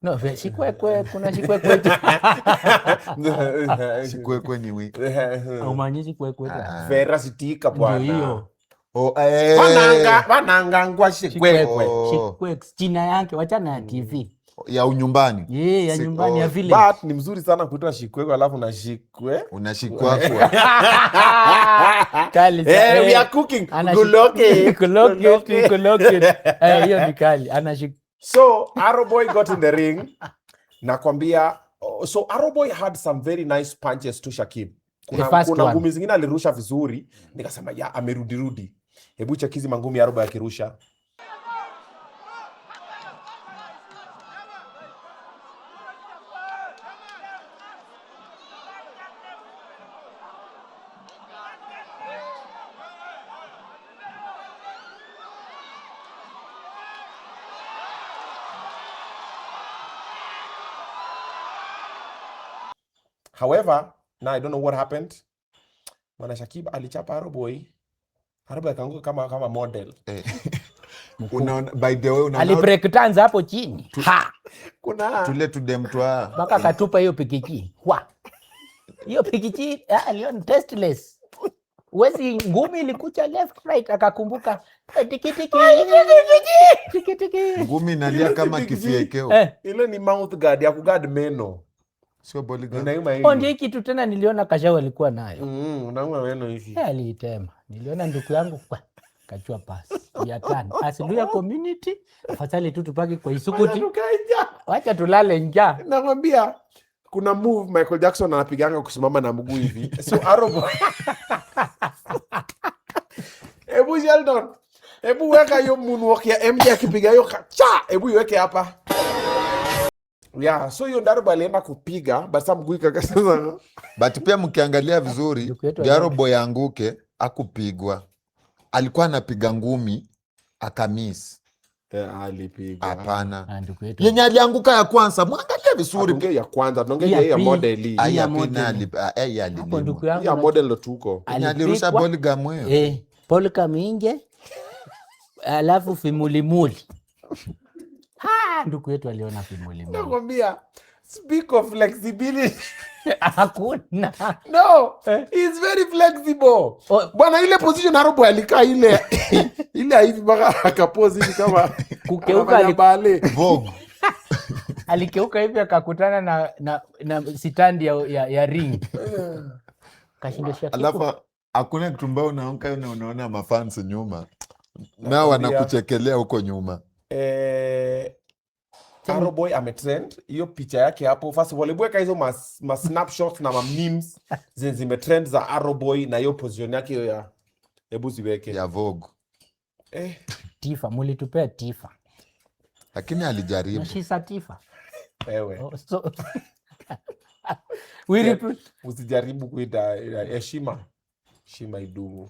No, Shikwekwe kuna Shikwekwe. Shikwekwe ni wi. Umanyi Shikwekwe ta? Ah. Vera sitika Ndio bwana. hiyo. Oh, eh. Wananga wanangangwa shikwekwe. Oh. Shikwekwe. China yake wachana na TV. Ya unyumbani. Yeah, ya nyumbani ya Oh. village. But ni mzuri sana kuitwa shikwekwe alafu na shikwe. Unashikwakwa. Kali sana. Eh, we are cooking. Guloke. Guloke, guloke. Eh, hiyo ni kali. Anashik So Arrowboy got in the ring. Nakwambia, oh, so Arrowboy had some very nice punches to Shakib. Kuna, The first kuna one. ngumi zingine alirusha vizuri, nikasema ya amerudirudi. Hebu chekizi mangumi Arrowboy akirusha. However, now I don't know what happened. Mwana Shakib alichapa Arrowboy. Arrowboy akaanguka kama model. Eh. Unaona, by the way, unaona alibreak dance hapo chini. Ha! Kuna tule tudemtwa Mpaka akatupa hiyo pikiji. Wa. Hiyo pikiji aliona tasteless. Wezi ngumi ilikuja left right akakumbuka tiki tiki tiki tiki. ngumi inalia kama kifiekeo. Eh, ile ni mouth guard ya kuguard meno. Sio bodyguard. Unauma oh, ndio hivi. hii kitu tena niliona Kashau alikuwa nayo. Unauma meno hivi. Eh, aliitema. Niliona ndugu yangu kwa kachua pasi ya tano. Asiluya community afadhali tu tupaki kwa isukuti. Tukae Wacha tulale njaa. Nakwambia kuna move Michael Jackson anapiganga kusimama na mguu hivi. So Arrowboy. Hebu Sheldon, hebu weka hiyo moonwalk ya MJ akipiga hiyo cha, hebu iweke hapa. Yeah, so hiyo Arrowboy alienda kupiga but sasa mguu ikakasasa. But pia mkiangalia vizuri, Ndugu yetu ndio Arrowboy anguke, akupigwa. Alikuwa anapiga ngumi akamiss. Yeah, alipigwa. Hapana. Ah, ndugu yetu. Yenye alianguka ya kwanza, mwangalia vizuri. Tuongee ya kwanza, tuongee Ya ya pili. model hii. Ai, ya ya pili model. ai, Hapo alilimwa. ndugu yangu Ya model ndo tuko. Yenye alirusha alipigwa. ball gum hiyo. Eh, Paul Kaminje alafu fimulimuli. Ha, ndugu yetu aliona fimulimuli. Nakwambia speak of flexibility. Hakuna. No, he's very flexible. Oh. Bwana ile position Arrowboy alikaa ile ile hivi mpaka akapose hivi kama Kukeuka anafanya ballet. Vogue. Alikeuka hivi akakutana na sitandi ya ring. Kashindwa Shakibu. Alafu hakuna kitu mbaya unaamka na unaona mafans nyuma. Nao wanakuchekelea huko nyuma. Arrowboy ametrend hiyo picha yake hapo. First of all, hebu weka hizo ma snapshots na ma memes zenye zimetrend za Arrowboy na hiyo position yake hiyo ya, hebu ziweke. Ya Vogue. Tifa, mulitupea Tifa. Lakini alijaribu. Na she's a Tifa. Wewe. Oh, so we Usijaribu kuita heshima. Heshima idumu.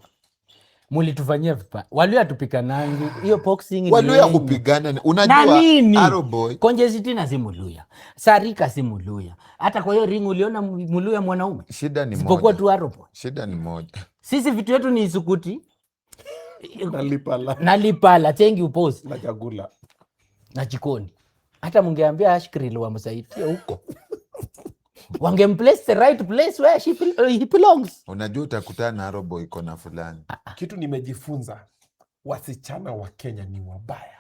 Mulitufanyia vipa. Waluya tupikanangi. Hiyo boxing ni Waluya yenyu. kupigana ni- Na unajua nini? Arrowboy Konjezitina si Muluya. Sarika si Muluya. Hata kwa hiyo ring uliona Muluya mwanaume. Shida ni Isipokuwa moja. tu Arrowboy. Shida ni moja. Sisi vitu yetu ni isukuti. Na lipala. Na lipala, thank you boss. Na chakula. Na jikoni. Hata mungeambia Ashkril wamsaidie huko. Wangemplace the right place where he belongs. Unajua utakutana na Arrow iko na fulani. Kitu nimejifunza, wasichana wa Kenya ni wabaya.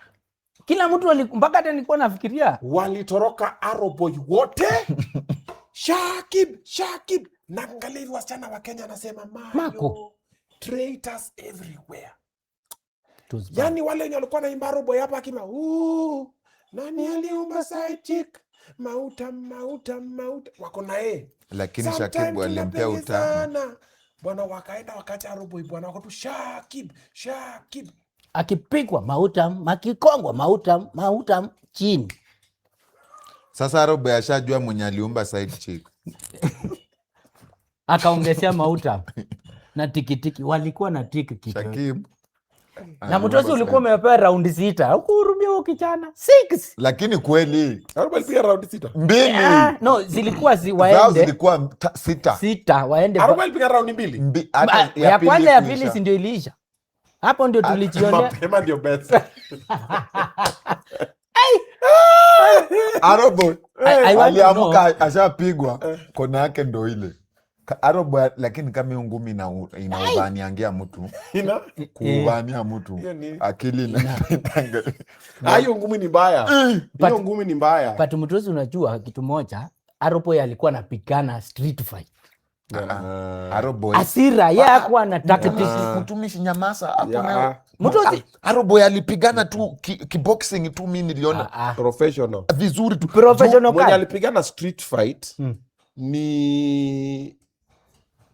Kila mtu mpaka hata nilikuwa nafikiria Walitoroka Arrow Boy wote. Shakib, Shakib. Naangalia hivi wasichana wa Kenya anasema Mayo, Mako. Traitors everywhere. It was bad. Yani wale wenye walikuwa naimba Arrow Boy hapa akima, "Ooh, nani aliumba side chick? Mauta, mauta, mauta." Wako na yeye. Lakini Sometime Shakibu alimpea utamu. tunapendezana. Bwana wakaenda wakaacha Arrow Boy bwana wako tu Shakib, Shakib. Akipikwa mautam, akikongwa mautam, mautam chini. Sasa Arrow Boy ashajua mwenye aliumba side chick. Akaongezea mautam na tikitiki, walikuwa na tiki kitu. Shakib Na aliumba mtosi ulikuwa side. umepewa raundi 6. Hukuhurumia huyo kijana. 6. Lakini kweli Arrow Boy alipiga raundi 6. 2. No, zilikuwa Zao waende zilikuwa 6. 6 waende Arrow Boy alipiga raundi 2. Hata ya ya pili kwanza ya pili kuisha. si ndio iliisha. Hapo ndio tulijionea. Mapema ndio best. Arrow Boy I want to know. aliamka ashapigwa, kona yake ndo ile. Arrow Boy, lakini kama hiyo ngumi inaubaniangia mtu, Ina? kuubania mtu Hiyo ni- akili Hiyo ngumi ni mbaya. Hiyo ngumi ni mbaya. But mtosi, unajua kitu moja, Arrow Boy alikuwa anapigana street fight. Arrow Boy. Asira yeye hakuwa na tactics. Mtumishi nyamaza hapo Yeah. nayo. Mtosi Arrow Boy alipigana tu kiboxing tu, mimi niliona Professional. vizuri tu. Professional Mwenye guy. alipigana street fight ni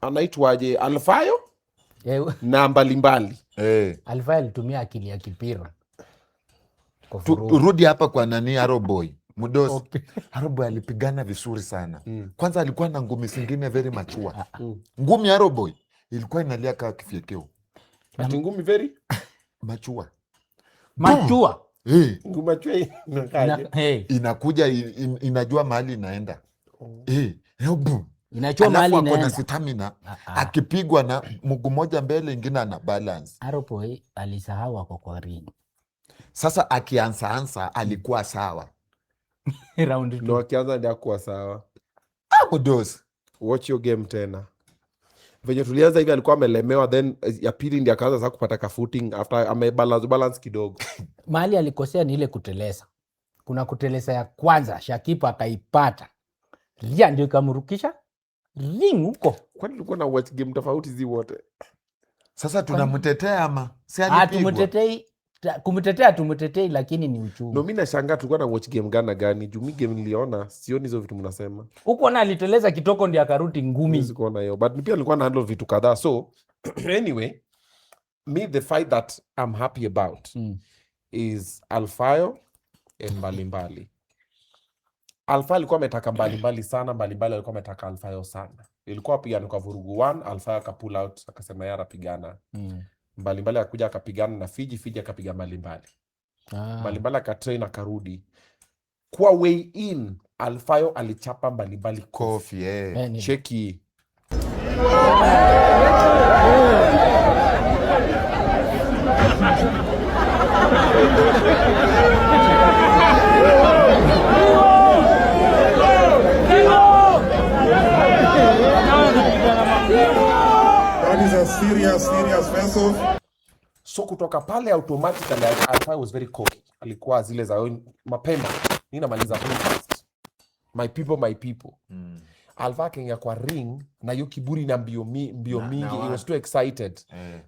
anaitwaje? Alfayo na mbalimbali. Alfayo alitumia akili ya kipira. Kwa furugu. Rudi hapa kwa nani Arrow Boy. Mdosi. Okay. Arrow Boy alipigana vizuri sana. Kwanza alikuwa na ngumi zingine very mature. Ngumi Arrow Boy ilikuwa inalia kama kifyekeo. Ati ngumi very Mature. Mature. Ngumi mature inakaje? Inakuja inajua mahali inaenda. Boom. Inajua Alafu mahali ako na inaenda. stamina. Akipigwa na mguu moja mbele ingine ana balance. Arrow Boy alisahau ako kwa ring. Sasa akianza ansa alikuwa sawa. Round No, 2. akianza ndio hakuwa sawa. Mdosi. Watch your game tena. Venye tulianza hivi alikuwa amelemewa, then ya pili ndio akaanza sasa kupata ka footing after ame balance kidogo. Mahali alikosea ni ile kuteleza. Kuna kuteleza ya kwanza Shakibu akaipata. Ria ndio ikamrukisha ring huko. Kwani tulikuwa na watch game tofauti zi wote? Sasa tunamtetea ama? Si alipigwa? Tumtetei, kumtetea tumtetei, lakini ni uchungu. No, mimi nashangaa tulikuwa na watch game gani na gani? Juu mi game niliona sioni hizo vitu mnasema. Huko na aliteleza kitoko ndio akarudi ngumi. Sikuona hiyo. But pia nilikuwa na handle vitu kadhaa. So anyway, me the fight that I'm happy about is Alfayo and Mbalimbali. Alfayo alikuwa ametaka Mbalimbali sana, Mbalimbali alikuwa ametaka Alfayo sana. Ilikuwa pigano kwa vurugu 1, Alfayo aka pull out akasema yeye anapigana. Mbalimbali akakuja akapigana na Fiji, Fiji akapiga Mbalimbali. Mbalimbali akatrain akarudi. Kwa way in, Alfayo alichapa Mbalimbali kofi. Cheki. That is a serious, serious vessel. So kutoka pale automatically Alfayo was very cocky. Alikuwa zile za mapema, mimi namaliza fast. My people, my people. Alfayo akaingia kwa ring na hiyo kiburi na mbio mingi, he was too excited.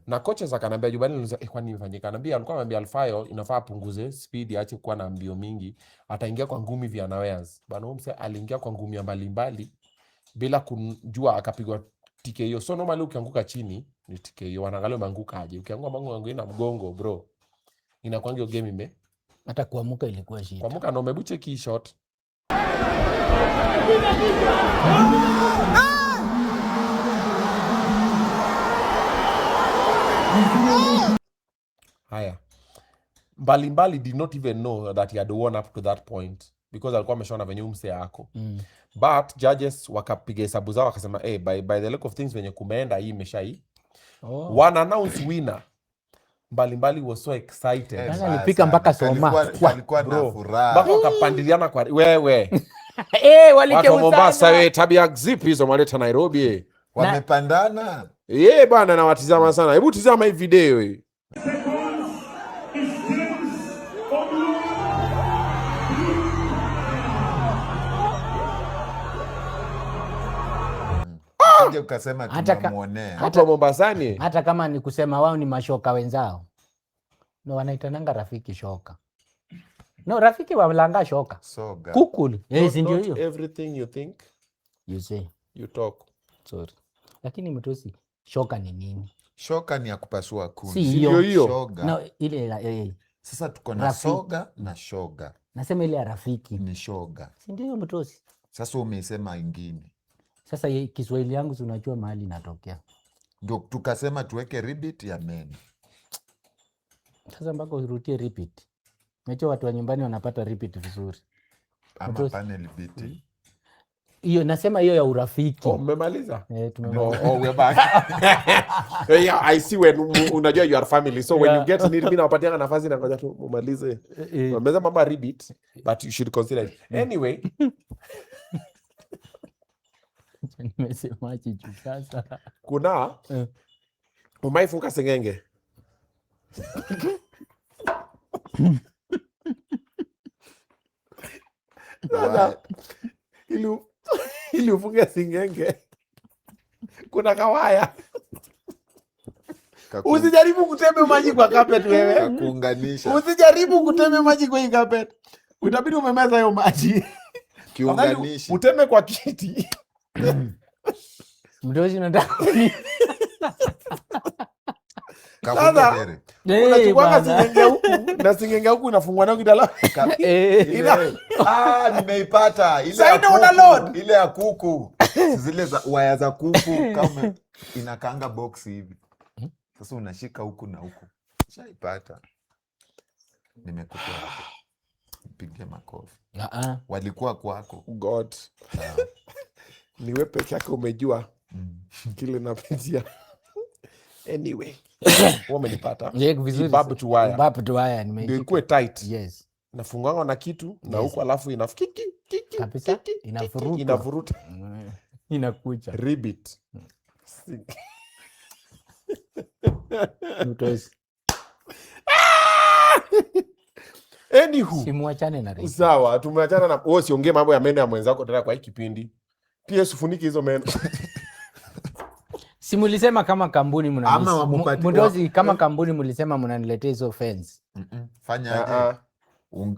Na coaches akanambia Jubani, niliuliza, kwani imefanyika? Anambia alikuwa anambia Alfayo inafaa apunguze speed, aache kuwa na mbio mingi, ataingia kwa ngumi vya unawares. Bana huyo msee aliingia kwa ngumi ya mbalimbali bila kujua akapigwa TKO. So normally ukianguka chini ni TKO, wanaangalia umeanguka aje. Ukianguka mgongo na mgongo bro, inakuanga hiyo game ime Hata kuamuka ilikuwa shida. Kuamuka na umebuche key shot. Haya. Mbalimbali did not even know that he had won up to that point because alikuwa ameshaona venye mse yako. But judges wakapiga hesabu zao wakasema, hey, by the look of things venye kumeenda hii imeshai. One announce winner. Mbalimbali was so excited. Sasa alipika mpaka soma. Alikuwa na Bro, furaha. Mpaka wakapandiliana kwa wewe. Eh, Watu wa Mombasa walikeuzana. we, tabia zipi hizo mwaleta Nairobi eh? Wamepandana. Ye bana, nawatizama sana. Hebu tizama hii video hii. Usije ukasema tunamwonea. Watu wa Mombasani. Hata kama ni kusema wao ni mashoka wenzao. No, wanaitananga rafiki shoka. No, rafiki walanga shoka. Soga. Kukul. Eh, si ndio Not hiyo? everything you think You say. you talk. Sorry. Lakini mtusi shoka ni nini? Shoka ni ya kupasua kuni. Si Ndio hiyo. hiyo. Shoga. No, ile Sasa tuko na Rafiki. soga na shoga. Nasema ile ya rafiki. Ni shoga. Si ndio hiyo mtusi? Sasa umeisema ingine. Sasa Kiswahili yangu si unajua mahali inatokea. Ndio tukasema tuweke ribbit ya meno. Sasa mpaka urudie repeat. Unajua watu wa nyumbani wanapata repeat vizuri. Ama Mtusi. panel beat. Hiyo nasema hiyo ya urafiki. Oh, mmemaliza? Eh, tumemaliza. Oh, we're back. Yeah, I see when unajua you are family. So when you get need, mimi nawapatianga nafasi na ngoja tu mumalize. Wameza mambo ya ribbit, but you should consider it. Anyway, Nimesemaje juu sasa? kuna umaifunga sengenge. Sasa ili ufunge singenge kuna kawaya. Usijaribu kuteme maji kwa carpet wewe. Kakuunganisha. Usijaribu kuteme maji kwa hii carpet. Utabidi umemeza hiyo maji. Afadhali Kiunganishi. uteme kwa kiti. Mdozi unataka Kafunge Sasa, mbele. Eh, unachukuanga bana. singenge huku na singenge huku inafungwa nayo kidala. Nimeipata ile Sasa ya ndio una kuku, load. ile ya kuku zile za waya za kuku kama inakaanga box hivi. Sasa unashika huku na huku, shaipata. Nimekutoa hapo, piga makofi. Walikuwa kwako. God. Ni wewe peke yako umejua kile napitia. Anyway, wewe umenipata. Yeah, vizuri. Barbed wire. Barbed wire Ndio nimeishika. ikuwe tight. Yes. Nafungwanga na kitu na Yes. huku alafu inafiki kiki Kabisa, kiki, kiki, inavuruta. inavuruta. Inakuja. Ribbit. Mtosi. Anywho. Simuachane na ribbit. Sawa, tumeachana na wewe, usiongee mambo ya meno ya mwenzako tena kwa hii kipindi. Pia usifunike hizo meno. Si mulisema kama kampuni mna Ama wamupati- Mdozi, kama kampuni mulisema mnaniletea hizo fence. Fanya aje?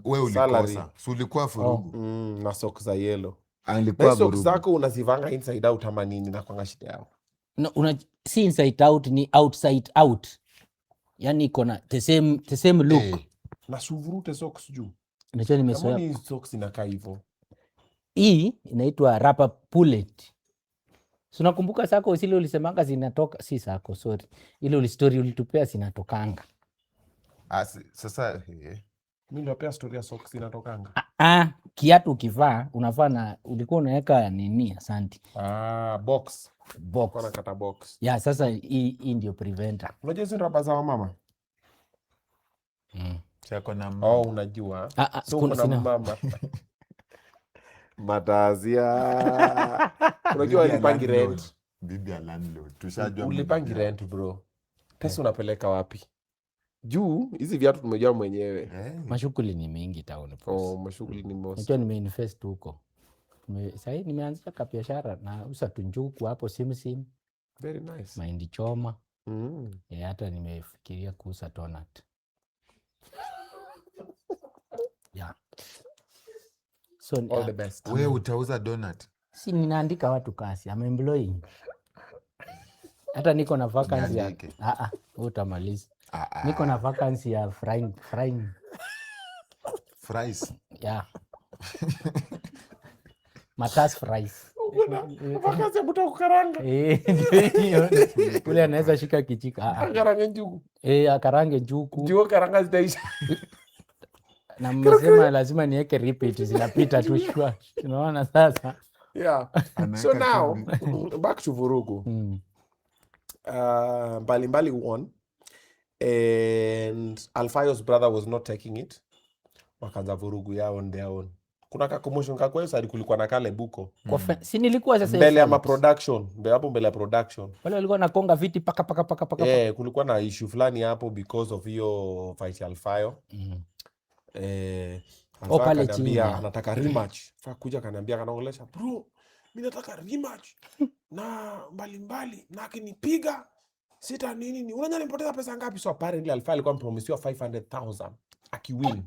Wewe Salary. ulikosa. Si ulikuwa furugu. Na socks za yellow. Na Alikuwa socks vurugu. zako unazivanga inside out ama nini na kwanga shida yao? No, si inside out, ni outside out. Yaani iko na the same look. Na suvurute socks juu. Unajua nimezoea. Kama ni socks inakaa hivyo. Hii inaitwa rubber bullet. Si unakumbuka sako zile ulisemanga zinatoka, si sako, sorry. Ile story ulitupea zinatokanga. Sasa. Mimi ndio story ya socks inatokanga. Kiatu ukivaa unavaa na ulikuwa unaweka nini? Asante. Box. Box. Kwa nakata box. Ya, sasa hii ndio preventer. Unajua hizo raba za wamama? Chako na mama. Oh, unajua. So Kuna kuna sina. mama. Matazia. Unajua Bibi ya ulipangi landlord. rent. Bibi ya landlord. Tushajua Ulipangi mwenyewe. rent bro. Pesa unapeleka wapi? Juu hizi viatu tumejua mwenyewe. Mashughuli ni mingi town boss. Oh, mashughuli ni most. Unajua nimeinvest huko. Sahii nimeanzisha ka biashara na uza tunjuku hapo simsim. Very nice. Mahindi choma. Hata nimefikiria kuuza donut. Yeah. So, All the best. Wewe utauza donut? Si ninaandika watu kazi. I'm employing. Hata niko na vacancy ya Niandike. Wewe utamaliza. Niko na vacancy ya frying. Fries. Yeah. Matas fries. Vacancy ya mtu wa kukaranga. Ndio. Ule anaweza shika kijiko. Akarange njugu. Akarange njugu. Njugu karanga zitaisha. Na mmesema lazima niweke repeat, zinapita tu shwa. Unaona sasa? Yeah. So Anaweka now, chumvi. back to vurugu. Mbalimbali won. And Alfayo's brother was not taking it. Wakaanza vurugu yao on their own. Kuna ka commotion kakwa hiyo side, kulikuwa na kale buko Kwa si nilikuwa sasa hiyo mbele ya ma Phoenix. production, hapo mbele ya production. Wale walikuwa nakonga viti paka paka paka paka. Eh, kulikuwa na issue fulani hapo because of hiyo fight ya Alfayo. Eh, Oh, Alfayo pale akaniambia chini. anataka rematch. Fa kuja akaniambia, akanaongelesha, "Bro, mi nataka rematch na mbalimbali na akinipiga sita nini nini. Unajua nimepoteza pesa ngapi?" So apparently Alfayo alikuwa amepromisiwa 500,000 akiwin.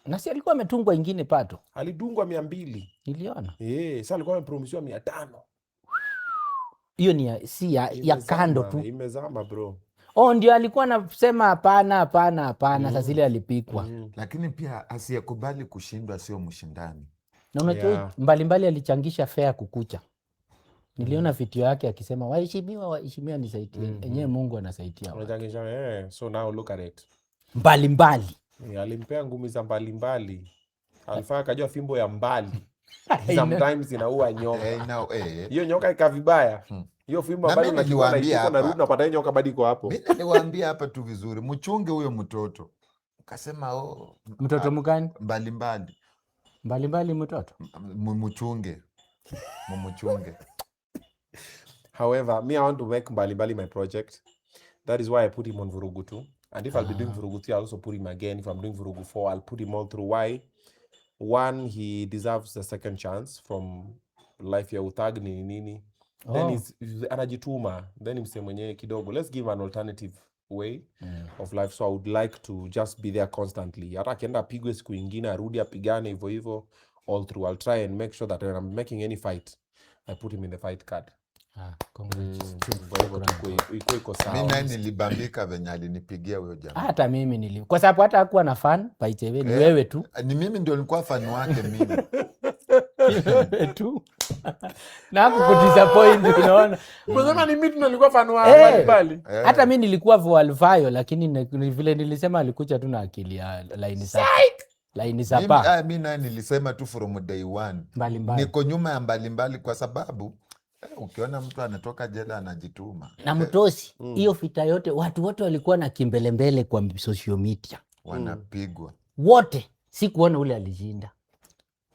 Na si alikuwa ametungwa ingine pato. Alidungwa 200. Niliona. Eh, sasa alikuwa amepromisiwa 500. Hiyo ni ya, si ya kando Imezama, tu. imezama, bro. Oh, ndio alikuwa anasema hapana, hapana, hapana. Sasa ile alipikwa. Lakini pia asiyekubali kushindwa sio mshindani. Na unajua mbalimbali alichangisha fare kukucha. Niliona video yake akisema, "Waheshimiwa, waheshimiwa, nisaidie." Enyewe Mungu anasaidia watu. Unachangisha, eh, so now look at it. Mbalimbali. Eh, alimpea ngumi za mbalimbali. Alfa akajua fimbo ya mbali sometimes inaua nyoka. Eh, eh. Hiyo nyoka ika vibaya. Hiyo fimbo Na ambayo mimi unachukua na niliwaambia itupa na hapa. rudi unapata hiyo nyoka bado iko hapo. Mi niliwaambia hapa tu vizuri, mchunge huyo mtoto. Kasema, oh, Mtoto mgani? Mbalimbali. Mbalimbali mtoto. Mchunge. Mumchunge. However, me, I want to make Mbalimbali my project. That is why I put him on Vurugu 2. And if I'll be doing Vurugu 3, I'll also put him again. If I'm doing Vurugu 4, I'll put him all through. Why? One, he deserves a second chance from life ya uthug nini nini. Then he's anajituma. Then mse mwenyewe kidogo. Let's give him an alternative way of life. So I would like to just be there constantly. Hata akienda apigwe siku ingine, arudi apigane hivyo hivyo all through. I'll try and make sure that when I'm making any fight, I put him in the fight card. Ah, congrats. Kwa hivyo ikuwe iko Mi sawa. naye nilibambika venye alinipigia huyo jamaa. Hata mimi nili, kwa sababu hata hakuwa na fan by the way, ni Eh, wewe tu. Ni mimi ndio nilikuwa fan wake mimi. Wewe tu na hakukudisappoint, unaona. Unasema ni mimi tu nilikuwa fan wa Eh. Mbalimbali. Eh. Hata mi nilikuwa Alfayo, lakini ni vile nilisema alikuja tu na akili ya laini sapa, laini sapa. Mi naye nilisema tu from day one Mbalimbali. niko nyuma ya mbalimbali kwa sababu ukiona mtu anatoka jela anajituma. Na mtosi, hiyo vita yote watu wote walikuwa na kimbelembele kwa social media. Wanapigwa. Wote, sikuona ule alishinda.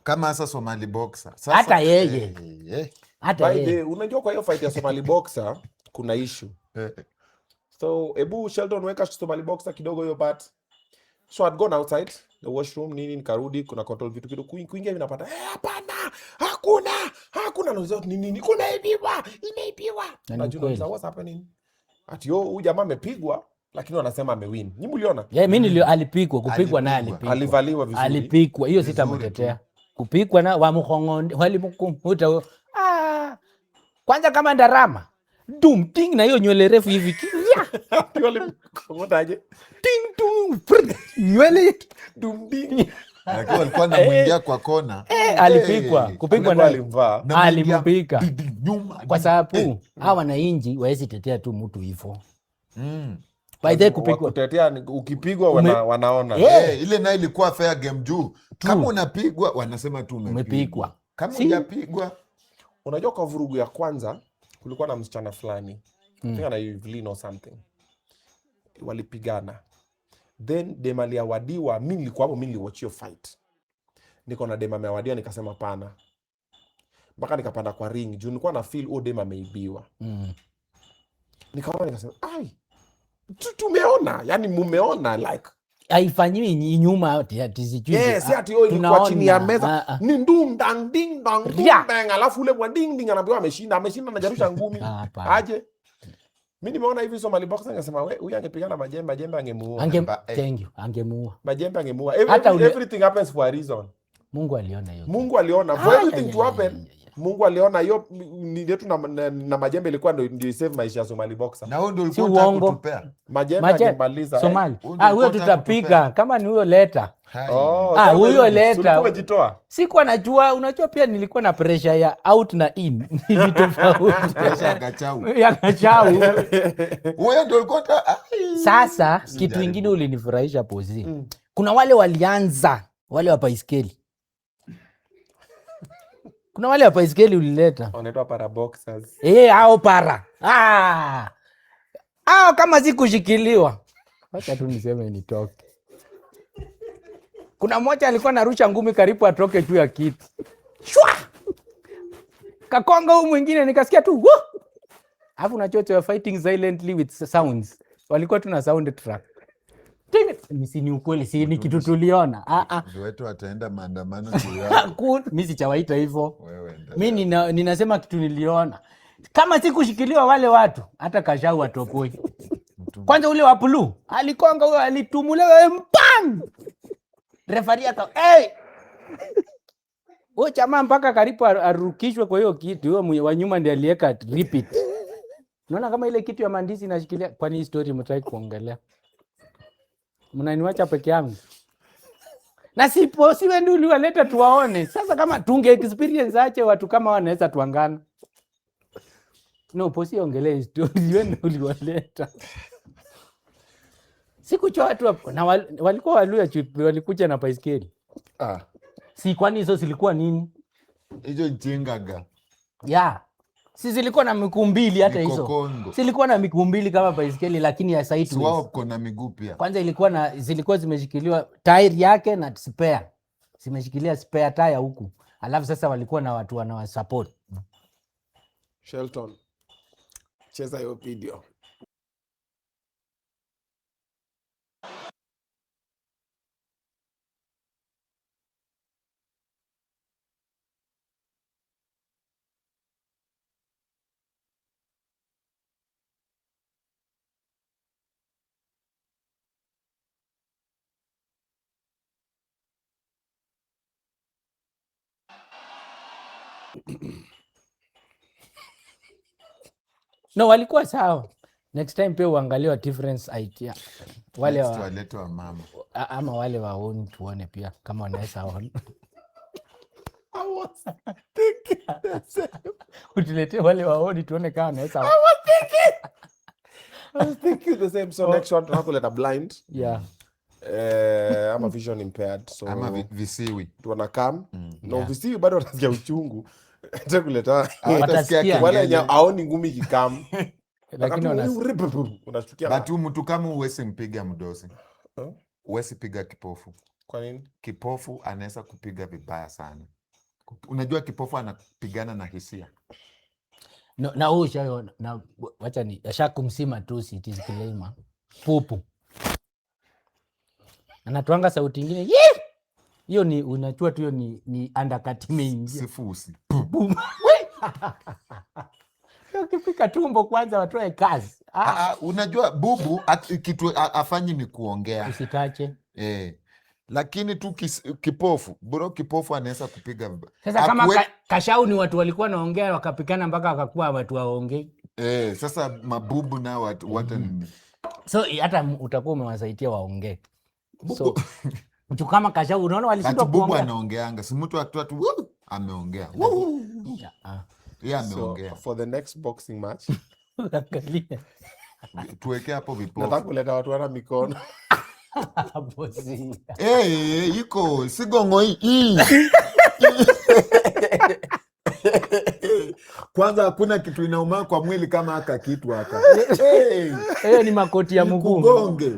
Kama sasa Somali Boxer. Sasa, Hata yeye. Hata By yeye. unajua kwa hiyo fight ya Somali Boxer kuna issue. So ebu Sheldon weka Somali Boxer kidogo hiyo part. So I'd gone outside the washroom nini, nikarudi kuna control vitu kidogo, kuingia hivi napata, "Eh, hapana, hakuna, hakuna." Nauliza, "Ni nini?" "Kunaibiwa, imeibiwa." Na ni Najua ukweli. nauliza, "What's happening?" Ati yo huyu jamaa amepigwa lakini wanasema amewin. Nyinyi mliona? Yeah, mi nilio alipigwa, kupigwa naye Alipigwa. alipigwa. Alivaliwa vizuri. Alipigwa, hiyo Vizuri sitamtetea. tu. Kupigwa na wamkhongonde walimkumuta. Ah. Kwanza kama ndarama. Dum ting na hiyo nywele refu hivi. Ya, Ati walimkongotaje? ting tung. Prr, nywele Dum ding. Lakini walikuwa wanamwingia kwa kona. Eh, alipigwa. Eh, Kupigwa Alikuwa naye. alimvaa. namwingia Alimpika. di- nyuma. Kwa sababu hawa wananchi waezi tetea tu mtu hivyo. By the way, kupigwa. Kutetea ukipigwa wanaona. Eh, ile nayo ilikuwa fair game juu kama unapigwa wanasema tu umepigwa. Umepigwa. Kama hujapigwa. Unajua kwa vurugu ya kwanza kulikuwa na msichana fulani, I think ana Evelyn or something, walipigana, then dem aliawadiwa. Mi nilikuwa hapo, mi niliwatch hiyo fight, niko na dem ameawadiwa, nikasema pana, mpaka nikapanda kwa ring juu nilikuwa na feel huyo dem ameibiwa. Nikaona nikasema, "Ai, tumeona, yani mumeona like Haifanyiwi nyuma ati sijui. Yes, si ati oh, ilikuwa chini ya Tunaona. meza. Ah, ah. Ni ndung dang ding dang dung Ria. dang, alafu ule mwa ding ding anaambiwa ameshinda, ameshinda, anajarusha ngumi. Ah, hapana. Aje? Mi nimeona hivi Somali Boxer nikasema, we huyu angepigana majembe, majembe angemuua. Thank you, angemuua. Majembe angemuua. Hata Everything happens for a reason. Mungu aliona hiyo. Mungu aliona for Ah, everything ya, to ya, happen. ya, ya, ya. Mungu aliona hiyo ni yetu na majembe ilikuwa ndio save maisha ya Somali Boxer. Na huyo ndio Si ulikuwa unataka uongo. kutupea. Majembe angemaliza. Eh. Somali. Huyo ndio Ah, huyo ulikuwa unataka tutapiga kutupea. kama ni huyo leta. Hai. Oh, Ah, sasa huyo wewe, leta. si ulikuwa umejitoa. Sikuwa najua, unajua pia nilikuwa na pressure ya out na in. Ni tofauti. Pressure ya Gachau. Ya Gachau. Huyo ndio ulikuwa ai. Sasa kitu Usijaribu. ingine ulinifurahisha pozi. Kuna wale walianza, wale wa baiskeli. Kuna wale wa baiskeli ulileta. Wanaitwa para boxers. Eh, hao para. Ah. Hao kama sikushikiliwa. Wacha tu niseme nitoke. Kuna mmoja alikuwa anarusha ngumi karibu atoke juu ya kiti. Shwa! Kakonga huyu mwingine nikasikia tu "Woo!" Alafu unajua they were fighting silently with sounds. Walikuwa tuna sound track. Si ni ukweli, si ni kitu tuliona. Ah ah. Viwetu wataenda maandamano juu yako. Mimi sichawaita hivyo. Wewe endelea. Mi ninasema kitu niliona. Kama si kushikiliwa wale watu, hata Kashau watopoi. Kwanza ule wa blue alikonga huyo, alitumulewa mpang. Referee aka hey! Huyo jamaa mpaka karibu arukishwe kwa hiyo kitu. Huyo wa nyuma ndiye aliweka repeat. Unaona kama ile kitu ya mandizi inashikilia. Kwani hii story mtaki kuongelea? Mnaniwacha peke yangu. Na sipo siwe ndio uliwaleta tuwaone. Sasa kama tunge experience ache watu kama wanaweza tuangana. No, posi ongelee story wewe ndio uliwaleta. Sikuchoa watu hapo. Na walikuwa Waluya walikuja na baiskeli. Ah. Si kwani hizo zilikuwa nini? Hizo jingaga. Yeah. Si zilikuwa na miguu mbili hata hizo. Mikokongo. Zilikuwa na miguu mbili kama baiskeli lakini ya sideways. Si wao wako na miguu pia. Kwanza zilikuwa zimeshikiliwa tairi yake na spare. Zimeshikilia spare tire huku. Alafu sasa walikuwa na watu wanawasupport. Shelton, cheza hiyo video. No, walikuwa sawa. Next time pia uangalie wa difference idea. Wale Next wa walete wa mama. Ama wale wa own tuone pia kama wanaweza own. I was thinking the same. Utuletee wale wa own tuone kama wanaweza own. I was thinking the same. So next one tunakuleta blind. Yeah. Ama vision impaired. So ama visiwi. Tuwana come. No, Yeah. visiwi bado wanasikia uchungu. Hata kuleta Hawatasikia Watasikia. wale wenye kengele. haoni ngumi ikikam. Lakini Unashtukia. But mtu kama huwezi mpiga mdosi. Huh? Huwezi piga kipofu. Kwa nini? Kipofu anaweza kupiga vibaya sana. Unajua kipofu anapigana na hisia. No, na huyu ushaona, na wacha ni ashakumsima tu si it is claimer. Pupu. Anatuanga sauti ingine. Yee! Hiyo ni unachua tu hiyo ni undercut imeingia. Sifusi. Boom. Ukipika tumbo kwanza watoe kazi. Unajua bubu kitu afanyi ni kuongea. Usitache. Lakini tu kipofu, bro, kipofu anaweza kupiga Sasa kama Kashau ni watu walikuwa wanaongea wakapikana mpaka wakakuwa watu waongei. Sasa mabubu na watu wote ni So hata utakuwa umewasaidia waongee. So mtu kama Kashau unaona walishindwa But bubu kuongea. anaongeanga, si mtu atoa tu, woo, ameongea. Woo. Yeah, Yeye So, ameongea. for the next boxing match, Angalia. Tuweke hapo vipofu. Nataka kuleta watu wana mikono. Bosi. Iko sigongo hii. Kwanza hakuna kitu inauma kwa mwili kama haka kitu haka. Hey, Hiyo ni makoti ya mguu. Kugonge.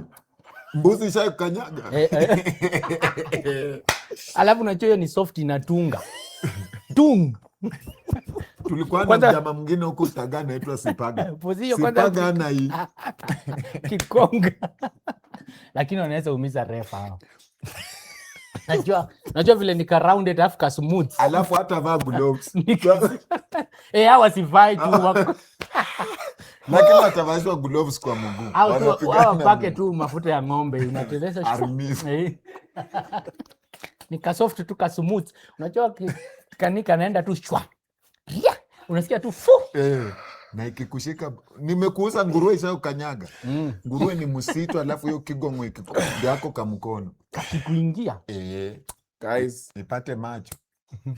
Mbuzi ishakukanyaga. Alafu unajua hiyo ni soft inatunga. Tung. Tulikuwa na Kwanza mjamaa mwingine huko Utaga anaitwa Sipaga. Pozi hiyo kwanza Sipaga na hii. Kikonga. Lakini wanaweza umiza refa hao. Najua vile ni ka rounded alafu ka smooth. Alafu hata vaa gloves. Hawa sivai tu wako. Lakini watavashwa gloves kwa mguu. Au tu, Wanapigana wao wapake mguu. tu mafuta ya ng'ombe inateleza. Armis. Ni ka soft tu ka smooth. Unajua kanika naenda tu shwa. Ria. Unasikia tu fu. Na ikikushika, nimekuuza nguruwe ishayokanyaga. Nguruwe ni msitu, alafu hiyo kigongo yako ka mkono. Kakikuingia. Guys, nipate macho.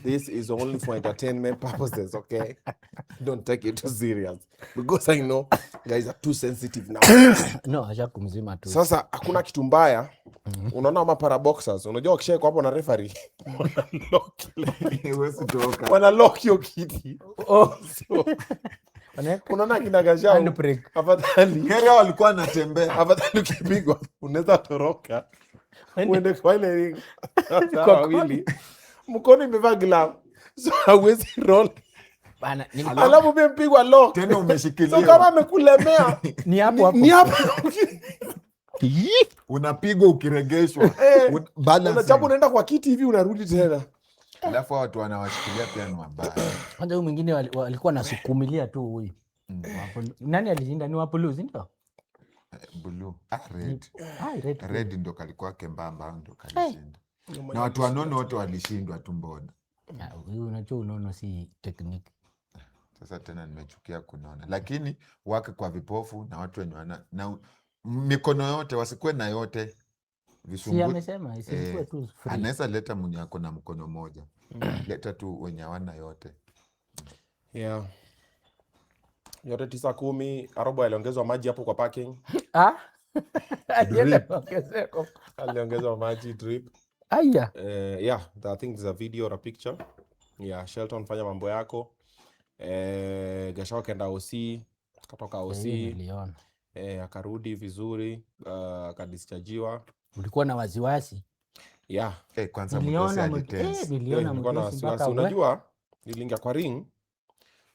This is only for entertainment purposes, okay? Don't take it too serious because I know guys are too sensitive now. No, acha kumzima tu. Sasa hakuna kitu mbaya. Unaona ma para boxers, unajua wakishaekwa hapo na referee, wana lock ile. Huwezi toka. Wana lock hiyo kiti. Oh. So, Wanaweka unaona kina Gachau, handbrake. afadhali Kenya walikuwa wanatembea. Afadhali ukipigwa unaweza toroka. Uende kwa ile ring. Sasa Kwa wawili. Mkono imevaa glove. So hauwezi roll. Bana, Alafu pia mpigwa lock. Tena So kama umeshikiliwa, amekulemea ni hapo hapo. ni hapo. unapigwa ukiregeshwa. Eh, Balancing. unachapa unaenda kwa kiti hivi unarudi tena. Alafu hao watu wanawashikilia pia ni wabaya. Kwanza huyu mwingine walikuwa nasukumilia tu huyu. Nani alishinda? Ni Wapulu, si ndio? Blue. Ah, red. Ah, red. Red ndo kalikuwa kembamba, ndo kalishinda. Na watu wanono wote walishindwa tu, mbona? Ah, huyu unajua unono si technique. Sasa tena nimechukia kunona, lakini wake kwa vipofu na watu wenye wana na mikono yote wasikuwe na yote Si visungu. amesema isikuwe Eh, tu free. Anaweza leta mwenye ako na mkono moja, leta tu wenye hawana yote. Yeah. Yote 9, 10, Arobo aliongezwa maji hapo kwa parking. Ah? Alienda Drip. kuongezeko. Aliongezwa maji drip. Aya. Yeah, I think there's a video or a picture. Yeah, Shelton fanya mambo yako. Gachagua kaenda OC, katoka OC, Niliona. akarudi vizuri, akadischargiwa. Ulikuwa na wasiwasi. Yeah. Eh, kwanza mdosi Niliona alitense. niliona Nilikuwa na mdosi wasiwasi. mpaka we. Unajua, niliingia kwa ring.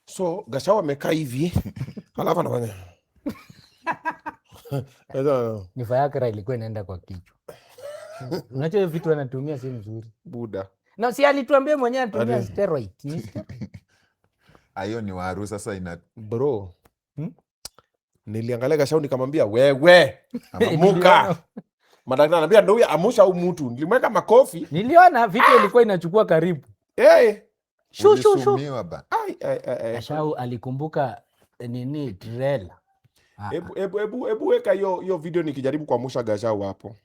So Gachagua amekaa hivi, alafu anafanya. Sasa, Ni Viagra ilikuwa inaenda kwa kichwa. Unajua hiyo vitu anatumia si mzuri. Buda. Na si alituambia mwenyewe anatumia Ati- steroid. Ni steroid. Hiyo ni waru sasa ina Bro. Niliangalia Gachagua nikamwambia wewe amuka. Madaktari anambia ndio huyu amusha huyu mtu. Nilimweka makofi. Niliona video ilikuwa inachukua karibu. Eh. Shu shu shu. ulisumiwa ba. Ai ai ai. ai. Gachagua alikumbuka nini trailer. Ah, Hebu hebu hebu hebu weka hiyo hiyo video nikijaribu kuamusha Gachagua hapo.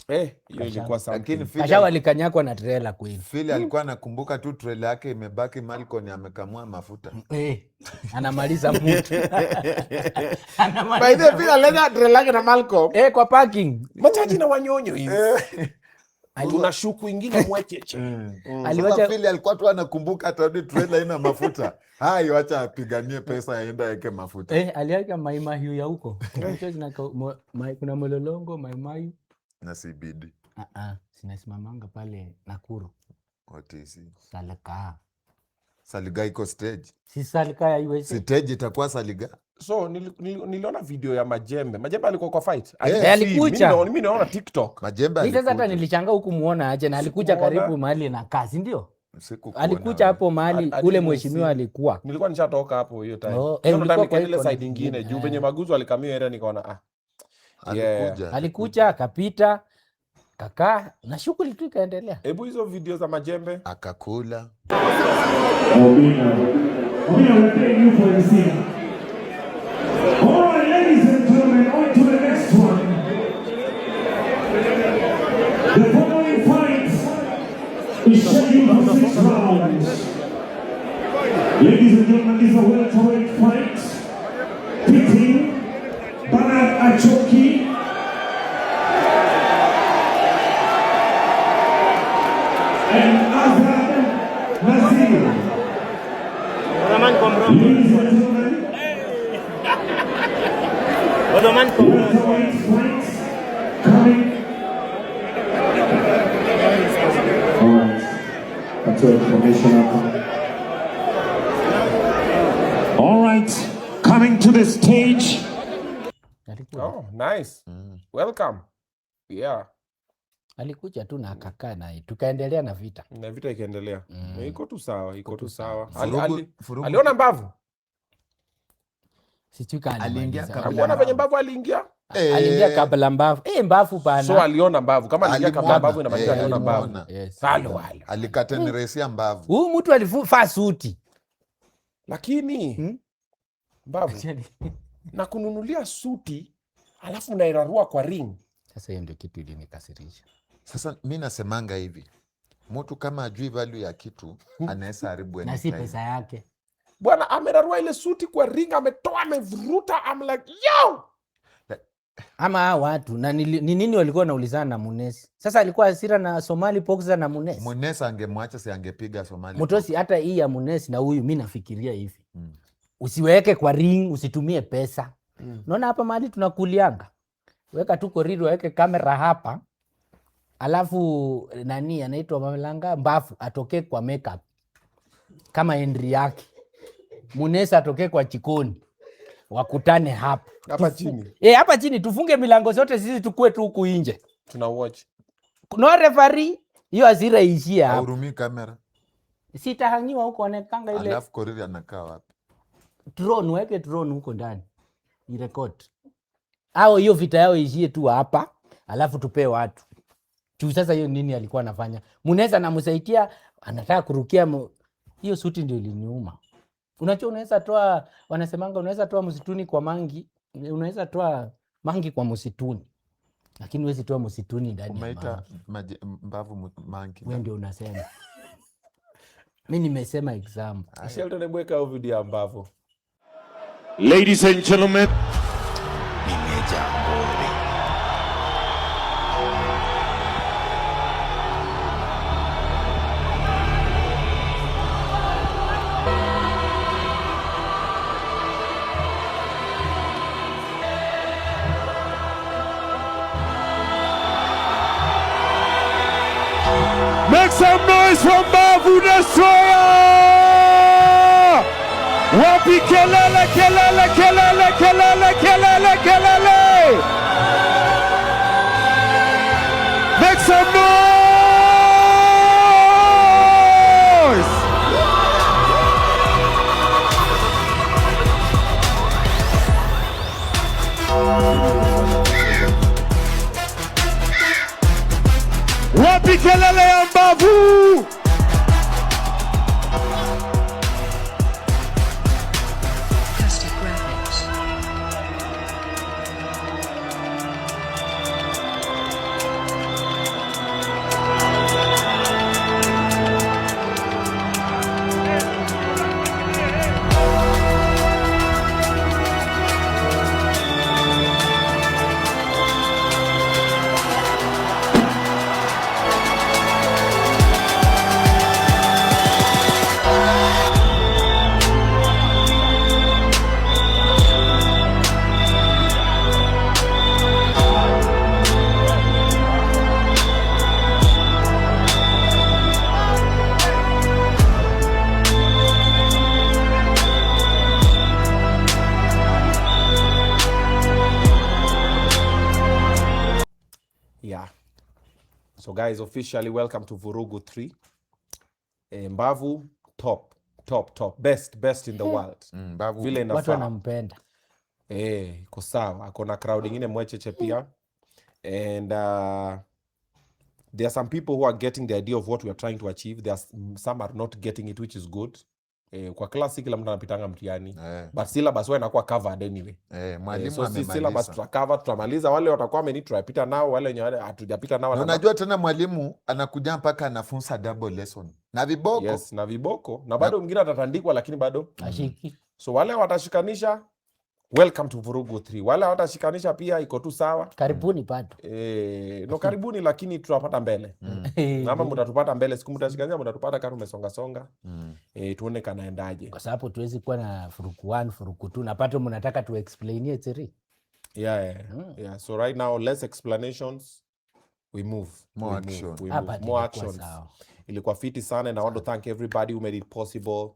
Hiyo ilikuwa Lakini something. Phil Gachagua alikanyakwa na trailer kweli. Phil alikuwa anakumbuka tu trailer yake imebaki Malcolm amekamua mafuta. Anamaliza mtu. By the Anamaliza way, Phil aleta trailer yake na Malcolm. Kwa parking. Machaji na wanyonyo hivi. Tuna shuku ingine mwecheche. Sasa Aliwacha Phil alikuwa tu anakumbuka atarudi trailer ina mafuta. Hayo acha apiganie pesa aende aweke mafuta. Aliweka maimahiu ya huko. Unajua kuna mololongo maimahiu. Na CBD. Sinasimamanga pale Nakuru. OTC. Salika. Saliga iko stage. Si Salika ya USA. Stage itakuwa Saliga. So niliona video ya Majembe. Majembe alikuwa kwa fight. I Eh, didn't see. Alikuja. Mimi naona TikTok. Majembe Mimi sasa hata alikuja. nilishangaa huku muona aje na alikuja Sikuona. karibu mahali na kazi ndio? Sikukuona Alikuja wewe. hapo mahali I ule didn't mheshimiwa see. alikuwa. Nilikuwa nishatoka hapo hiyo time. Oh, Hiyo time ulikuwa kwa nikaenda ile hiyo side ingine juu venye eh. Maguzu alikamia area nikaona ah. Yeah. Alikuja. Alikuja akapita kakaa na shughuli tu ikaendelea. Hebu hizo video za Majembe. Akakula. Obina, we're paying you for this year. All right, ladies and gentlemen, on to the next one. The following fight is scheduled for 6 rounds. Ladies and gentlemen, this is a welterweight fight pitting Bernard Achoki and Azad Nazir. Ladies and gentlemen, welterweight fight coming. All right, that's your information hapa. All right, coming to the stage. Alikuja. Oh, nice. Welcome. Yeah. Alikuja tu na akakaa naye tukaendelea na vita. Na vita ikaendelea. Iko tu sawa, iko tu sawa. Furugu Aliona mbavu? Sijui kama Aliingia alimaliza. kabla Hakuona venye mbavu aliingia? Aliingia kabla mbavu. Mbavu bana. So aliona mbavu. Kama aliingia kabla Alimuona. mbavu inamaanisha aliona mbavu. Alimuona. Yes. Halo, halo. Alikatenresia mbavu. Huyu mtu alivaa suti. Lakini mbavu na kununulia suti alafu unairarua kwa ring. Sasa hiyo ndio kitu ilinikasirisha. Sasa mi nasemanga hivi, mtu kama ajui value ya kitu anaweza haribu Na si anytime. pesa yake. Bwana amerarua ile suti kwa ring, ametoa, amevuruta. I'm like, yo! Ama hawa watu na ni nini walikuwa wanaulizana na Munesi? Sasa alikuwa hasira na Somali Boxer na Munesi. Munesi angemwacha, si angepiga Somali. Mutosi, hata hii ya Munesi na huyu, mi nafikiria hivi, usiweke kwa ring, usitumie pesa. Unaona hapa mahali tunakulianga, weka tu Korir, waweke kamera hapa, alafu nani anaitwa Mamelanga Mbafu atokee kwa makeup kama entry yake, Munesi atokee kwa jikoni, wakutane hapa. Hapa chini. Eh, hapa chini tufunge milango zote, sisi tukue tu huku nje, Tuna watch. No referee, hiyo hasira iishie hapa. Haurumii kamera. Sitahangiwa huko, onekanga ile. Alafu Korir anakaa wapi? Drone, weke drone huko ndani irecord, au hiyo vita yao ishie tu hapa, alafu tupee watu juu. Sasa hiyo nini alikuwa anafanya? Muneza anamsaidia, anataka kurukia hiyo suti ndio iliniuma. Unajua unaweza toa, wanasemanga unaweza toa msituni kwa mangi, unaweza toa mangi kwa msituni, lakini huwezi toa msituni ndani ya Umeita mangi. Mbavu mangi. Wewe ndio unasema, mi nimesema example. Shelton, hebu weka hiyo video ya Mbavu. Ladies and gentlemen, Nimejaa ngori. Make some noise for Mbavu Destroyer! Wapi kelele, kelele, kelele, kelele, kelele, kelele! Make some noise! Wapi kelele ya Mbavu? Custom graphics. Yeah. So guys, officially welcome to Vurugu 3. Mbavu, top, top, top. Best, best in the world. Mbavu. Vile Watu inafaa. wanampenda. Eh, iko sawa. Ako na crowd ingine mwecheche pia. And there are some people who are getting the idea of what we are trying to achieve. There are some are not getting it, which is good. Kwa class kila mtu anapitanga mtihani. But syllabus huwa inakuwa covered anyway. Mwalimu So si syllabus amemaliza. tutacover, tutamaliza. Wale watakuwa wameni tutapita nao, wale wenye wale hatujapita nao Na unajua tena mwalimu anakuja mpaka anafunza double lesson na viboko. Yes, na viboko. Na bado mwingine atatandikwa lakini bado. Ashiki. So wale watashikanisha, welcome to Vurugu 3. Wale watashikanisha pia iko tu sawa. Karibuni bado. No karibuni lakini tutapata mbele. Ama mtatupata mbele, siku mtashikanisha mtatupata kama tumesonga songa. Tuone kanaendaje. Kwa sababu tuwezi kuwa na Vurugu 1, Vurugu 2 na pato mnataka tu explainie 3. Yeah. Yeah. So right now less explanations. We move. More We move. action. We Hapa move. More ilikuwa actions. sawa. Ilikuwa fiti sana and I want to thank everybody who made it possible.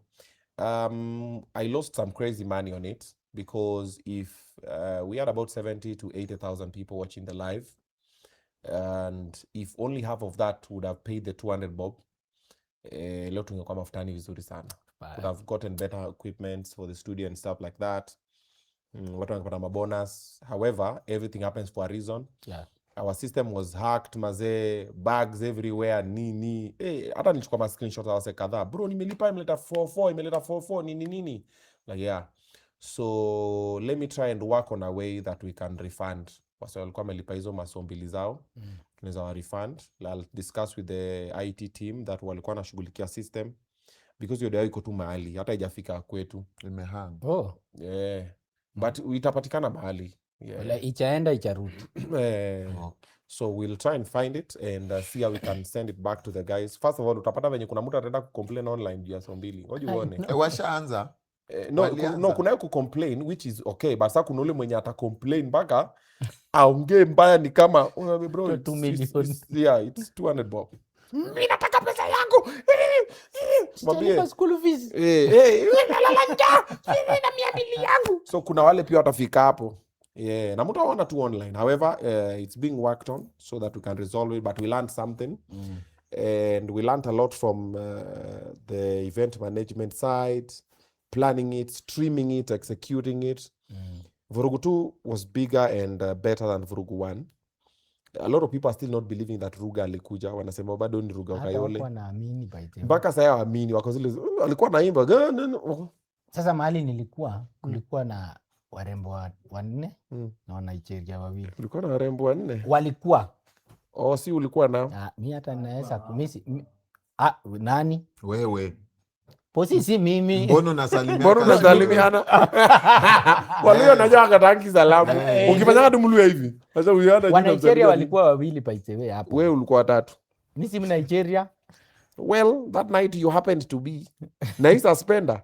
I lost some crazy money on it because if we had about 70 to 80,000 people watching the live, and if only half of that would have paid the 200 bob, leo tungekuwa mafutani vizuri sana. Could have gotten better equipment for the studio and stuff like that. Watu wangepata mabonus. However, everything happens for a reason. Our system was hacked, mazee, bugs everywhere, nini. Hata nilichukua ma screenshot wase kadhaa. Bro, nimelipa imeleta 44, imeleta 44, nini nini. Like, yeah. So let me try and work on a way that we can refund. Wase walikuwa wamelipa hizo maso mbili zao. Tunaweza wa refund. I'll discuss with the IT team that walikuwa wanashughulikia system because hiyo dai iko tu mahali, hata haijafika kwetu. Imehang. Oh. Yeah. But itapatikana mahali. Yeah. Wala ichaenda icharudi. So we'll try and find it and see how we can send it back to the guys. First of all, utapata venye kuna mtu ataenda kucomplain online juu ya soo mbili. Ngoja I uone. know. Eh, washaanza. No, Walianza. no, kuna hiyo kucomplain which is okay, but sasa kuna ule mwenye atacomplain mpaka aongee mbaya ni kama, "Oh, bro, To it's, 2 it's, million. it's, yeah, it's 200 bob. Mimi nataka pesa yangu." Mwambie, Sijalipa school fees. Nalala njaa, mimi na 200 yangu. So kuna wale pia watafika hapo. Yeah, na mtaona tu online. However, it's being worked on so that we can resolve it, but we learned something. And we learned a lot from the event management side, planning it, streaming it, executing it. Vurugu 2 was bigger and better than Vurugu 1. A lot of people are still not believing that Ruga alikuja, wanasema bado ni Ruga Hata Kayole. wako wanaamini by the way. Mpaka sasa waamini wako zile alikuwa anaimba Sasa mahali nilikuwa kulikuwa na warembo wanne na Wanigeria wawili. Kulikuwa na warembo wanne? Walikuwa. Oh, si ulikuwa nao? Ah, mi hata naweza nani? Wewe. Posi si mimi. Mbona unasalimiana? Mbona unasalimiana? Walio najua wakatangi salamu. Ukifanyanga tu mluya hivi. Sasa huyu hata jina Wanigeria msalimia. walikuwa wawili by the way hapo. Wewe ulikuwa watatu. Mi si Nigeria. Well, that night you happened to be na hii suspender.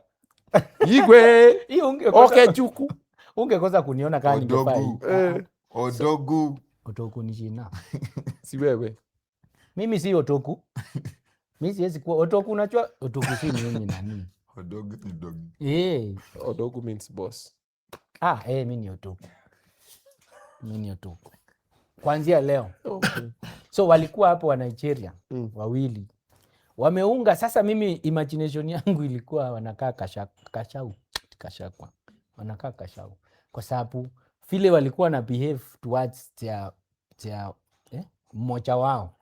Igwe. Hiyo ungekosa. Okay, chuku. Ungekosa kuniona kama ningefai. Odogu. Odogu. Otoku ni jina. Si wewe. Mimi si otoku. Mi siwezi kuwa otoku, unajua otoku si mimi nani. Odogu ni dogu. Odogu means boss. Mi ni otoku. Mi ni otoku. Kuanzia leo. Okay. So walikuwa hapo wa Nigeria wawili. Wameunga sasa, mimi imagination yangu ilikuwa wanakaa kashau, kashakwa. Wanakaa kashau. Kwa sababu vile walikuwa na behave towards their mmoja wao.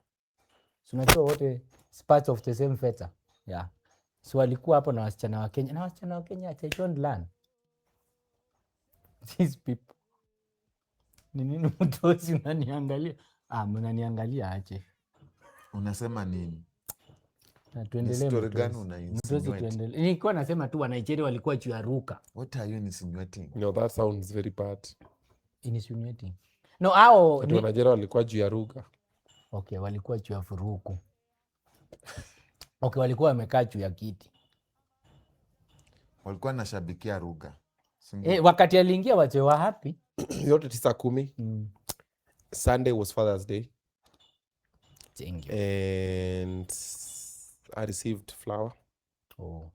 So unajua wote it's part of the same feather. Yeah. So walikuwa hapo na wasichana wa Kenya. Na wasichana wa Kenya they don't learn. These people. Ni nini mtosi unaniangalia? Ah, mnaniangalia aje? Unasema nini? Na Ni tuendelee story gani mtosi. una Mtosi insinuate? tuendelee. Nilikuwa nasema tu wa Nigeria walikuwa juu ya Ruka. What are you insinuating? No, that sounds very bad. Insinuating. No, hao Watu ni wa Nigeria walikuwa juu ya Ruga. Okay, walikuwa juu ya vurugu. Okay, walikuwa wamekaa juu ya kiti. Walikuwa nashabikia Ruga. Si ndio? Wakati aliingia wazee wa happy. Yote 9:10. Sunday was Father's Day. Thank you. And I received flower. Oh.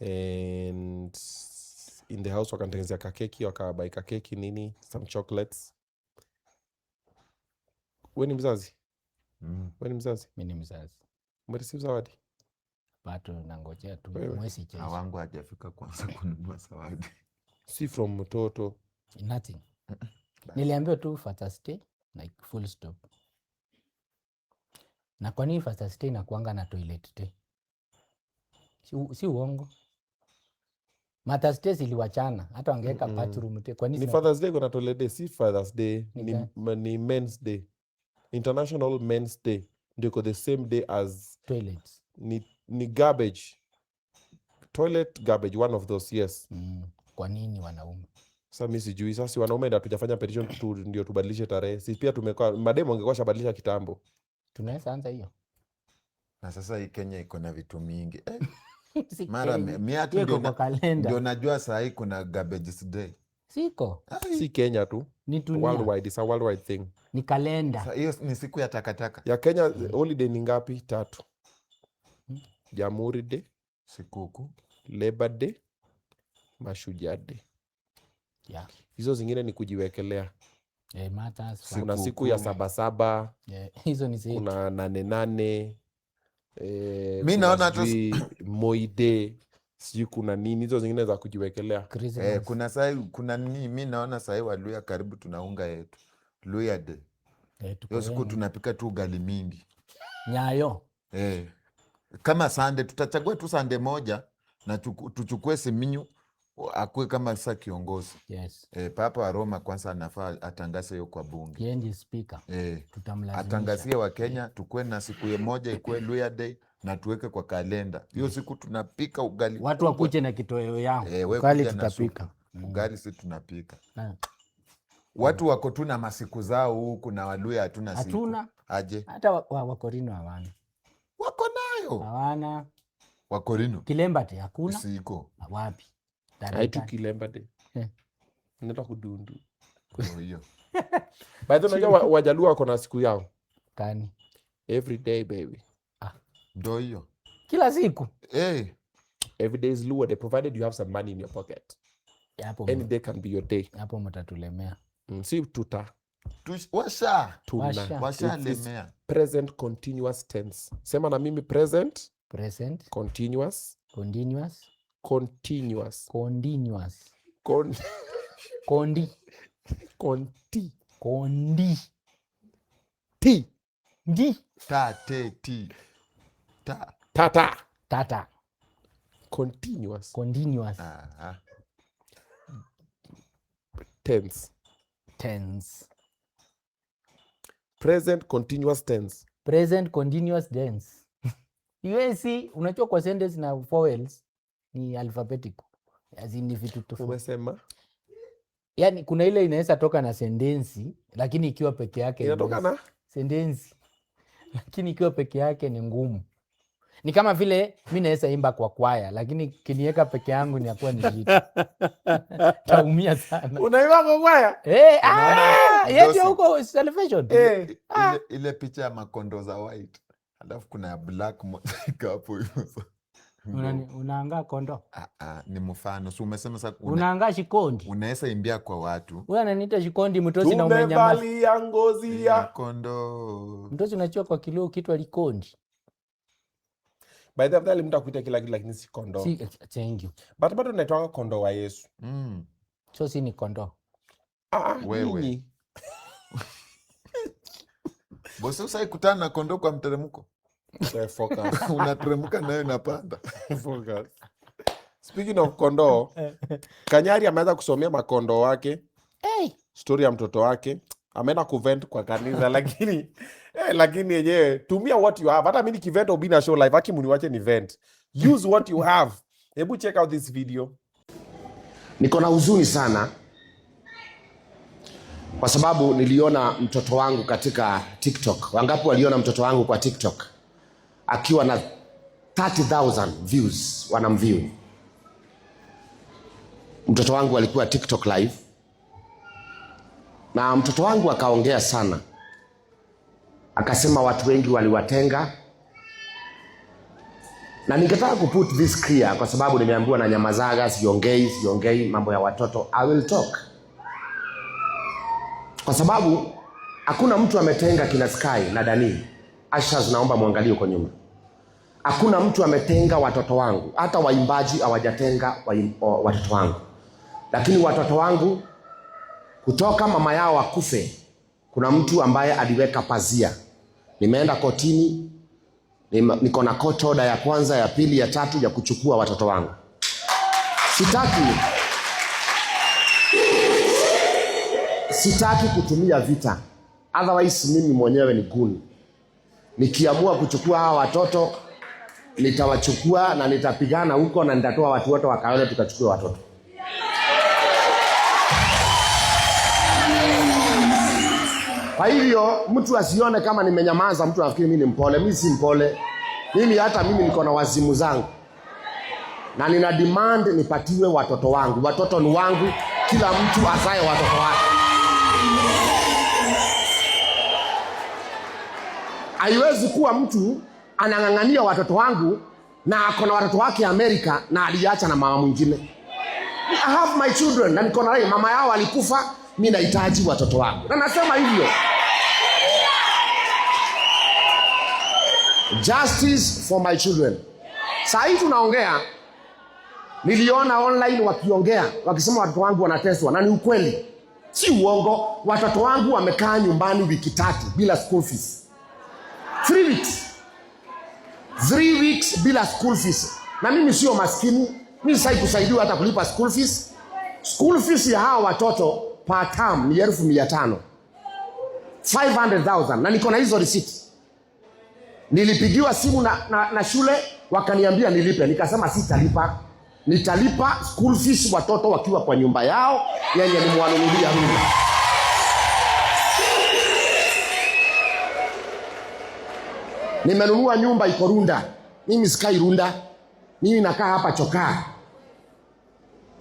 And in the house wakanitengenezea kakeki, wakabuy kakeki nini, some chocolates. Wewe ni mzazi? Wewe ni mzazi? Mimi ni mzazi. Umereceive zawadi? Bado nangojea tu Wewe? mwezi ijaishe. Wangu hajafika kwanza kununua zawadi. Si from mtoto. Nothing. Niliambiwa tu Father's Day, like full stop. Na kwa nini Father's Day inakuanga na toilet day? Si uongo. Mother's Day ziliwachana, hata wangeweka bathroom day. Kwa nini Ni Father's Day kuna toilet day, si Father's Day, Ni ni, gani? ni Men's Day. International Men's Day ndio iko the same day as toilets. Ni garbage. Toilet garbage, one of those, yes. Kwa nini wanaume? Sasa mimi sijui, sasa si wanaume ndio hatujafanya petition tu ndio tubadilishe tarehe. Si pia tumekuwa mademu wangekuwa shabadilisha kitambo. Tunaweza anza hiyo. Na sasa hii Kenya iko na vitu mingi. Si Mara Kenya. mi hata Hiyo iko ndio kwa kalenda. ndio najua saa hii kuna garbage day. Siko. Si Kenya tu. Ni dunia. Worldwide, it's a worldwide thing. Ni kalenda. Sa hiyo ni siku ya takataka. Ya Kenya holiday ni ngapi? 3. Jamhuri Day, Sikukuu, Labor Day, Mashujaa Day. Hizo zingine ni kujiwekelea. Matters, Kuna siku ya Sikukuu. sabasaba, Hizo ni zetu. kuna nane nane, Mi kuna naona hata sijui Moi Day, sijui kuna nini, hizo zingine za kujiwekelea. Christmas. Kuna sai, kuna nini, mi naona sahi Waluya karibu tunaunga yetu Luya Day. Tuko Hiyo siku wengi. tunapika tu ugali mingi. Nyayo. Kama Sunday tutachagua tu Sunday moja na tuchukue Siminyu akuwe kama sasa kiongozi. Papa wa Roma kwanza anafaa atangaze hiyo kwa bunge. Yeye ndiye speaker. Tutamlazimisha. Atangazie wa Kenya tukue na siku moja ikuwe Luya Day na tuweke kwa kalenda. Hiyo siku tunapika ugali Watu kubwa. wakuje na kitoweo yao. We Ugali kuja na supu. tutapika. Ugali si tunapika. Watu wako tu na masiku zao huku na Waluya hatuna siku. Hatuna. Aje? Hata Wakorino hawana. Wako nayo. Hawana. Wakorino. Kilemba te hakuna. Siko. Wapi? Tarehe Haitu tano. Kilemba Day. Eh. Inaitwa kudundu. Ndio hiyo. By the way, unajua Wajaluo wako na siku yao. Kani? Every day baby. Ndio hiyo. Kila siku. Eh. Every day is Luo day provided you have some money in your pocket. Hapo Any day can be your day. Hapo mtatulemea. Si tuta. Washa. Tuna. Washa. Washalemea. It's present continuous tense. Sema na mimi present. Present. Continuous. Continuous. Continuous. Continuous. Kondi. Conti. Kondi. T. Ndi. Ta te ti. Ta. Tata. Tata. Continuous. Continuous. Ah. Tense. Tense. Present continuous tense. Present continuous tense. UAC unajua kwa sentence na vowels ni alphabetical. As in ni vitu tofauti. Umesema? Yaani kuna ile inaweza toka na sentensi lakini ikiwa peke yake Inatoka na? sentensi. Lakini ikiwa peke yake ni ngumu. Ni kama vile mi naweza imba kwa kwaya lakini kiniweka peke yangu ni akuwa ni shida. Taumia sana. Unaimba kwa kwaya? Unaona, Yetu Joseph? huko Salvation. Ile picha ya makondo za white. Alafu kuna ya black moja iko hapo hivyo. Unaangaa kondo. Ni mfano. Si umesema sasa Unaangaa shikondi. Unaweza imbia kwa watu. Wewe ananiita shikondi mtosi na umenyamaza. Tumevalia ngozi ya kondo. Mtosi unachua kwa kilio kitu alikondi. By the way, afadhali mtu akuite kila kitu lakini si kondoo. Si, thank you. But bado naitwanga kondoo wa Yesu. So si ni kondoo. Wewe. Nyinyi. Bosi, usai kutana na kondoo kwa mteremko. Focus. Unateremka nayo inapanda. Focus. Speaking of kondoo, Kanyari ameanza kusomea makondoo wake. Hey. Story ya mtoto wake. Ameenda kuvent kwa kanisa lakini lakini yenyewe tumia what you have. Hata mimi nikivent Obina Show live, haki muniwache ni vent. Use what you have. Hebu check out this video. Niko na huzuni sana kwa sababu niliona mtoto wangu katika TikTok. Wangapi waliona mtoto wangu kwa TikTok akiwa na 30,000 views, wanamview. Mtoto wangu alikuwa TikTok live na mtoto wangu akaongea sana, akasema watu wengi waliwatenga, na ningetaka kuput this clear kwa sababu nimeambiwa na nyamazaga, siongei mambo ya watoto. I will talk kwa sababu hakuna mtu ametenga kina Sky na Dani. Ashas, naomba muangalie huko nyuma. Hakuna mtu ametenga watoto wangu, hata waimbaji hawajatenga watoto wangu, lakini watoto wangu kutoka mama yao akufe, kuna mtu ambaye aliweka pazia. Nimeenda kotini, niko na court order ya kwanza, ya pili, ya tatu ya kuchukua watoto wangu. Sitaki kutumia vita. Otherwise mimi mwenyewe ni guni. Nikiamua kuchukua hawa watoto nitawachukua na nitapigana huko na nitatoa watu wote wakaone tukachukue watoto. Kwa hivyo mtu asione kama nimenyamaza, mtu anafikiri mimi ni mpole. Mimi si mpole. Mimi hata mimi niko na wazimu zangu. Na nina demand nipatiwe watoto wangu. Watoto ni wangu, kila mtu azae watoto wake. Haiwezi kuwa mtu anang'ang'ania watoto wangu na ako na watoto wake Amerika na aliacha na mama mwingine. I have my children na niko na rai, mama yao alikufa, mimi nahitaji watoto wangu. Na nasema hivyo. Justice for my children. Saa hii tunaongea, niliona online wakiongea, wakisema watoto wangu wanateswa, na ni ukweli. Si uongo, watoto wangu wamekaa nyumbani wiki 3 bila school fees. 3 weeks. 3 weeks bila school fees. Na mimi sio maskini, mimi sitaki kusaidiwa hata kulipa school fees. School fees ya hawa watoto per term ni 500,000. 500,000. Na niko na hizo receipt. Nilipigiwa simu na shule wakaniambia nilipe. Nikasema sitalipa. Nitalipa school fees watoto wakiwa kwa nyumba yao yenye nimewanunulia mimi. Nimenunua nyumba iko Runda. Mimi sikai Runda, mimi nakaa hapa Chokaa.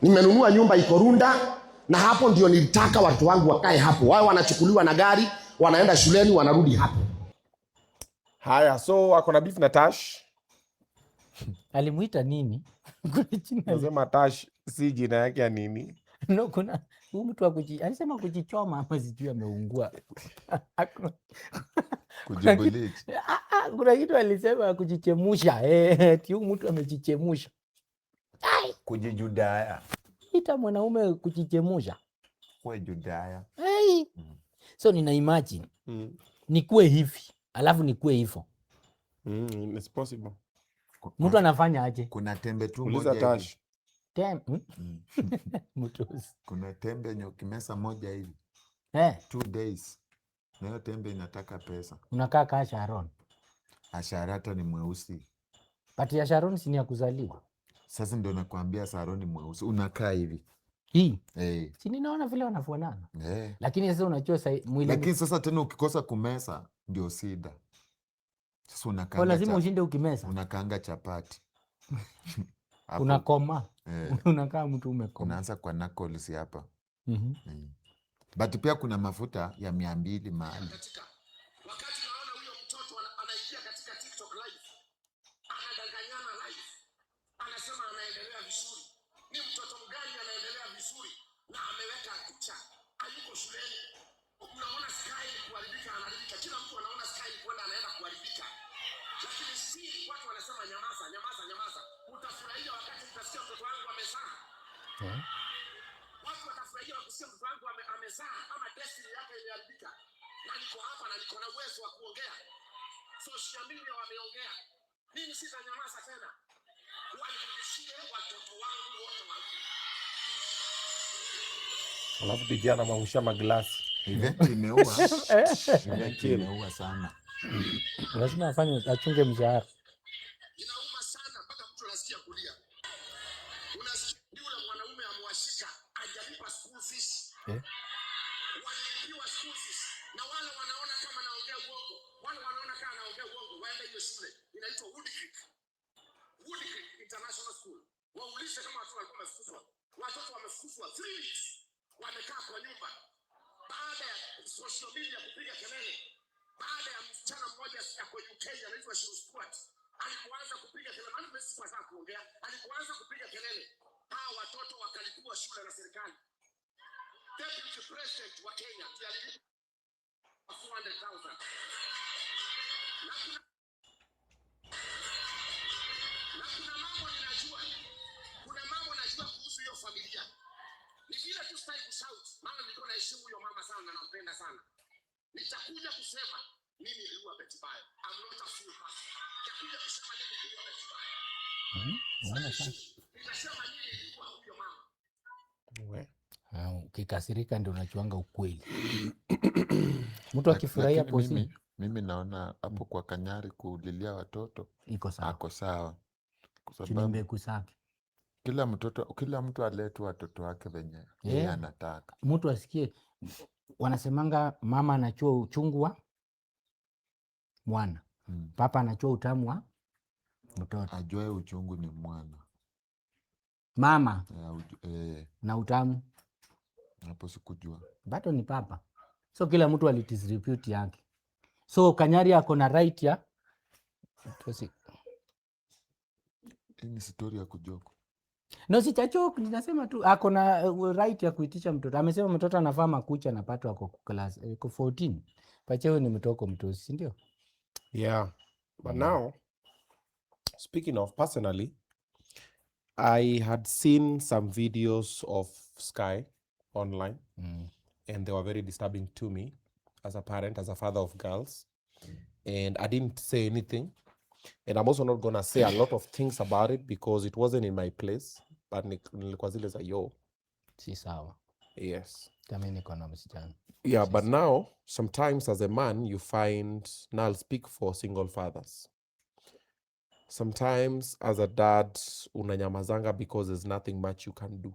Nimenunua nyumba iko Runda, na hapo ndio nilitaka watu wangu wakae hapo, wao wanachukuliwa na gari, wanaenda shuleni, wanarudi hapo. Haya, so ako na beef na Tash. Alimuita nini? Kuna jina Nasema Tash si jina yake ya nini? No, kuna huyu mtu wa alisema kujichoma ama sijui ameungua. Kujibleach. Ah, ah, kuna kitu alisema kujichemusha. Eh, ati huyu mtu amejichemusha. Kujijudaya. Ita mwanaume kujichemusha. We judaya. Hey. So nina imagine nikuwe hivi alafu nikuwe hivyo. It's possible. Mtu anafanya aje? Kuna tembe tu Uliza moja hivi. Tash. Hmm? Mtusi. Kuna tembe yenye ukimeza moja hivi 2 days, na hiyo tembe inataka pesa. Unakaa kaa Sharon. Asharata ni mweusi. But ya Sharon si ni ya kuzaliwa. Sasa ndio nakwambia Sharon ni mweusi, unakaa hivi. Hii. Eh. Si ninaona vile wanafanana. Eh. Lakini sasa unajua mwili Lakini sasa tena ukikosa kumeza ndio shida. Sasa Kwa unakaanga lazima ushinde ukimeza. Unakaanga chapati. Hapo, Unakoma. Eh. Unakaa mtu umekoma. Unaanza kwa knuckles hapa. But pia kuna mafuta ya 200 mahali. Wakati naona huyo mtoto anaingia katika TikTok live, anadanganyana live, anasema anaendelea vizuri. Ni mtoto mgani anaendelea vizuri na ameweka kucha, hayuko shuleni? Mnaona Sky ni kuharibika, anaharibika. Kila mtu anaona Sky ni kwenda anaenda kuharibika, lakini si watu wanasema nyamaza, nyamaza, nyamaza. Utafurahia wakati utasikia mtoto wangu amezaa. Watu watafurahia wakisikia mtoto wangu amezaa ama destiny yake imeharibika, na niko hapa na niko na uwezo wa kuongea. Social media wameongea, mimi sitanyamaza tena. Wanirudishie watoto wangu wote wawili. Alafu DJ anamwangusha maglasi. Event imeua. Event imeua sana. Lazima afanye achunge mshahara. Inauma sana mpaka mtu anasikia kulia. Unasikia yule mwanaume amwashika hajalipa school fees. Eh? Walilipiwa school fees, na wale wanaona kama naongea uongo, wale wanaona kama naongea uongo, waende hiyo shule inaitwa Wood Creek. Wood Creek International School. Waulize kama watoto walikuwa wamefukuzwa. Watoto wamefukuzwa 3 weeks, wamekaa kwa nyumba baada ya social media kupiga kelele, baada ya msichana mmoja ako UK anaitwa Shiru Stuart alipoanza kupiga kelele, maana mimi sikuwa sana kuongea, alipoanza kupiga kelele, hawa watoto wakalipiwa shule na serikali. Deputy President wa Kenya ndiye alilipa 400,000. Na kuna mambo ninajua, kuna mambo najua kuhusu hiyo familia. Ni vile tu sitaki kushout, maana nilikuwa naheshimu huyo mama sana na nampenda sana. Nitakuja kusema mimi niliua Betty Bayo. I'm not a fool person. Nitakuja kusema mimi niliua Betty Bayo. Unaona sasa? Nitasema mimi niliua huyo mama. We. Ah, ukikasirika ndio unachuanga ukweli. Mtu akifurahia Lakini posi mimi naona hapo kwa Kanyari kulilia watoto iko sawa. Ako sawa. Kwa Chini sababu mbegu zake. kila mtu alete watoto wake venye yeye anataka. Mtu asikie wanasemanga mama anachua uchungu wa mwana, papa anachua utamu wa mtoto. Ajuae uchungu ni mwana. Mama Eh, na utamu hapo sikujua. Bado ni papa. So kila mtu alidistribute yake. So Kanyari ako na right ya Hii ni story ya kujoke. No, sijajoke, ninasema tu ako na right ya kuitisha mtoto. Amesema mtoto anavaa makucha na pato ako class 14. Pacheo ni mtoko mtosi, si ndio? Yeah. But now, speaking of personally, I had seen some videos of Sky online, and they were very disturbing to me as a parent, as a father of girls. And I didn't say anything. And I'm also not gonna say a lot of things about it because it wasn't in my place. But nilikuwa zile za yo. Si sawa. Yes. Kama niko na msichana. Yeah, but now sometimes as a man, you find, now I'll speak for single fathers. Sometimes as a dad, unanyamazanga because there's nothing much you can do.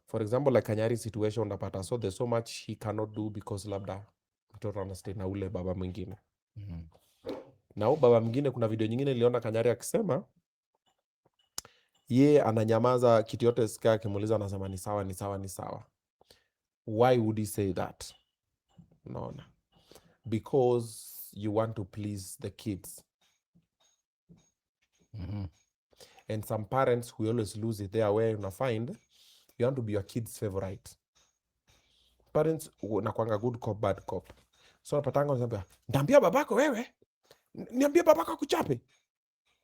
For example, like Kanyari situation unapata, so there's so much he cannot do because labda mtoto anastay na ule baba mwingine. Na huyu baba mwingine, kuna video nyingine niliona Kanyari akisema ye ananyamaza kitu yote Sky akimuuliza anasema ni sawa, ni sawa, ni sawa. Why would he say that? Unaona, because you want to please the kids. And some parents, we always lose it there, where una find you want to be your kids' favorite. Parents nakwanga good cop, bad cop. So napatanga wanasema, "Ndaambia babako wewe, niambie babako akuchape."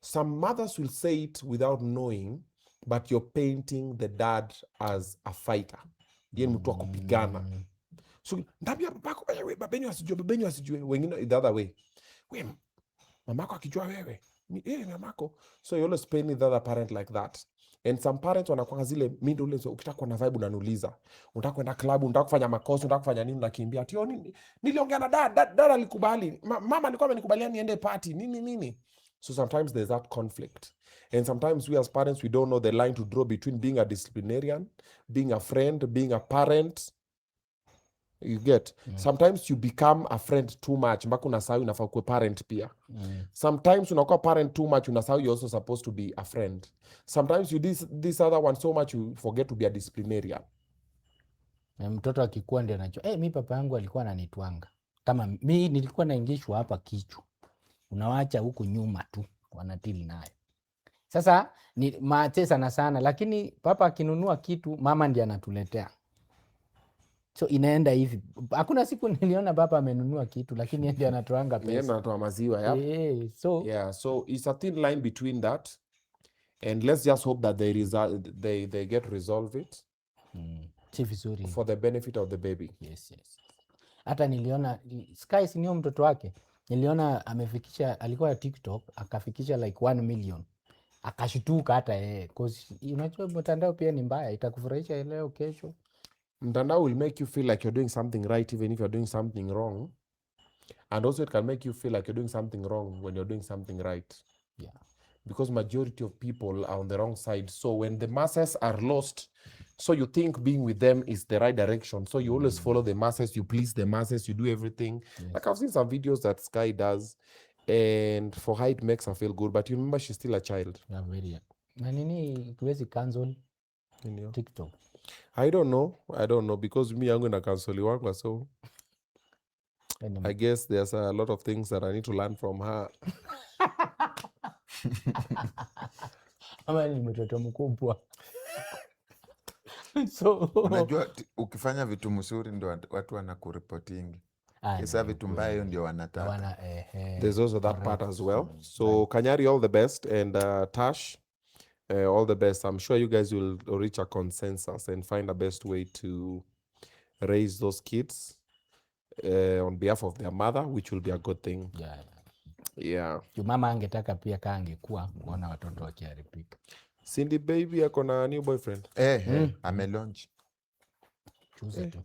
Some mothers will say it without knowing, but you're painting the dad as a fighter. Yeye ni mtu wa kupigana. So ndaambia babako wewe, babenyu asijue, babenyu asijue. Wengine the other way, we mamako akijua wewe mamako. So you always paint the other parent like that. And some parents wanakuanga zile, mi ndo ule ukitaka kuwa na vibe unaniuliza, unataka kwenda club, unataka kufanya makosa, unataka kufanya nini, unakimbia ati, "Oh, nini, niliongea na dad, dad alikubali, mama alikuwa amenikubalia niende party," nini nini. So sometimes there's that conflict, and sometimes we as parents, we don't know the line to draw between being a disciplinarian, being a friend, being a parent. You get? Sometimes you become a friend too much mpaka unasahau inafaa kuwe parent pia. Sometimes unakuwa parent too much, unasahau you're also supposed to be a friend. Sometimes you this other one so much, you forget to be a disciplinarian. Na mtoto akikuwa ndio anajua, "Hey, mi papa yangu alikuwa ananitwanga." Kama mi nilikuwa naingishwa hapa kichwa, unawacha huku nyuma tu wanatili nayo. Sasa ni mache sana sana, lakini papa akinunua kitu, mama ndiye anatuletea, so inaenda hivi. Hakuna siku niliona baba amenunua kitu, lakini yeye ndiye anatoanga Yeye ndo pesa. anatoa maziwa, yep. So Yeah, so it's a thin line between that, and let's just hope that they get resolve it si vizuri for the benefit of the baby. Yes. Hata niliona Sky, si ndio mtoto wake, niliona amefikisha, alikuwa TikTok akafikisha like 1 million, akashtuka hata yeye, 'cause unajua mtandao pia ni mbaya, itakufurahisha leo, kesho. Mtandao will make you feel like you're doing something right even if you're doing something wrong, and also it can make you feel like you're doing something wrong when you're doing something right, because majority of people are on the wrong side. So when the masses are lost, so you think being with them is the right direction, so you always follow the masses, you please the masses, you do everything. Like I've seen some videos that Sky does, and for her it makes her feel good, but you remember she's still a child. Yeah, very. Na nini, huwezi cancel Ndio. TikTok? I don't know. I don't know, because mi yangu inacanceliwanga, so I guess there's a lot of things that I need to learn from her. Ama ni mtoto mkubwa, so Unajua ukifanya vitu mzuri ndo watu wanakuripotingi. Ah, Kisa ni vitu mbaya, hiyo ndio wanataka. Wana, There's also that part as well. So Kanyari, all the best, and Tash, all the best. I'm sure you guys will reach a consensus and find a best way to raise those kids on behalf of their mother, which will be a good thing. Yeah. Juu mama angetaka pia kaa angekuwa kuona watoto wakiharibika. Cindy baby ako na new boyfriend. Eh, amelaunch. Juzi tu.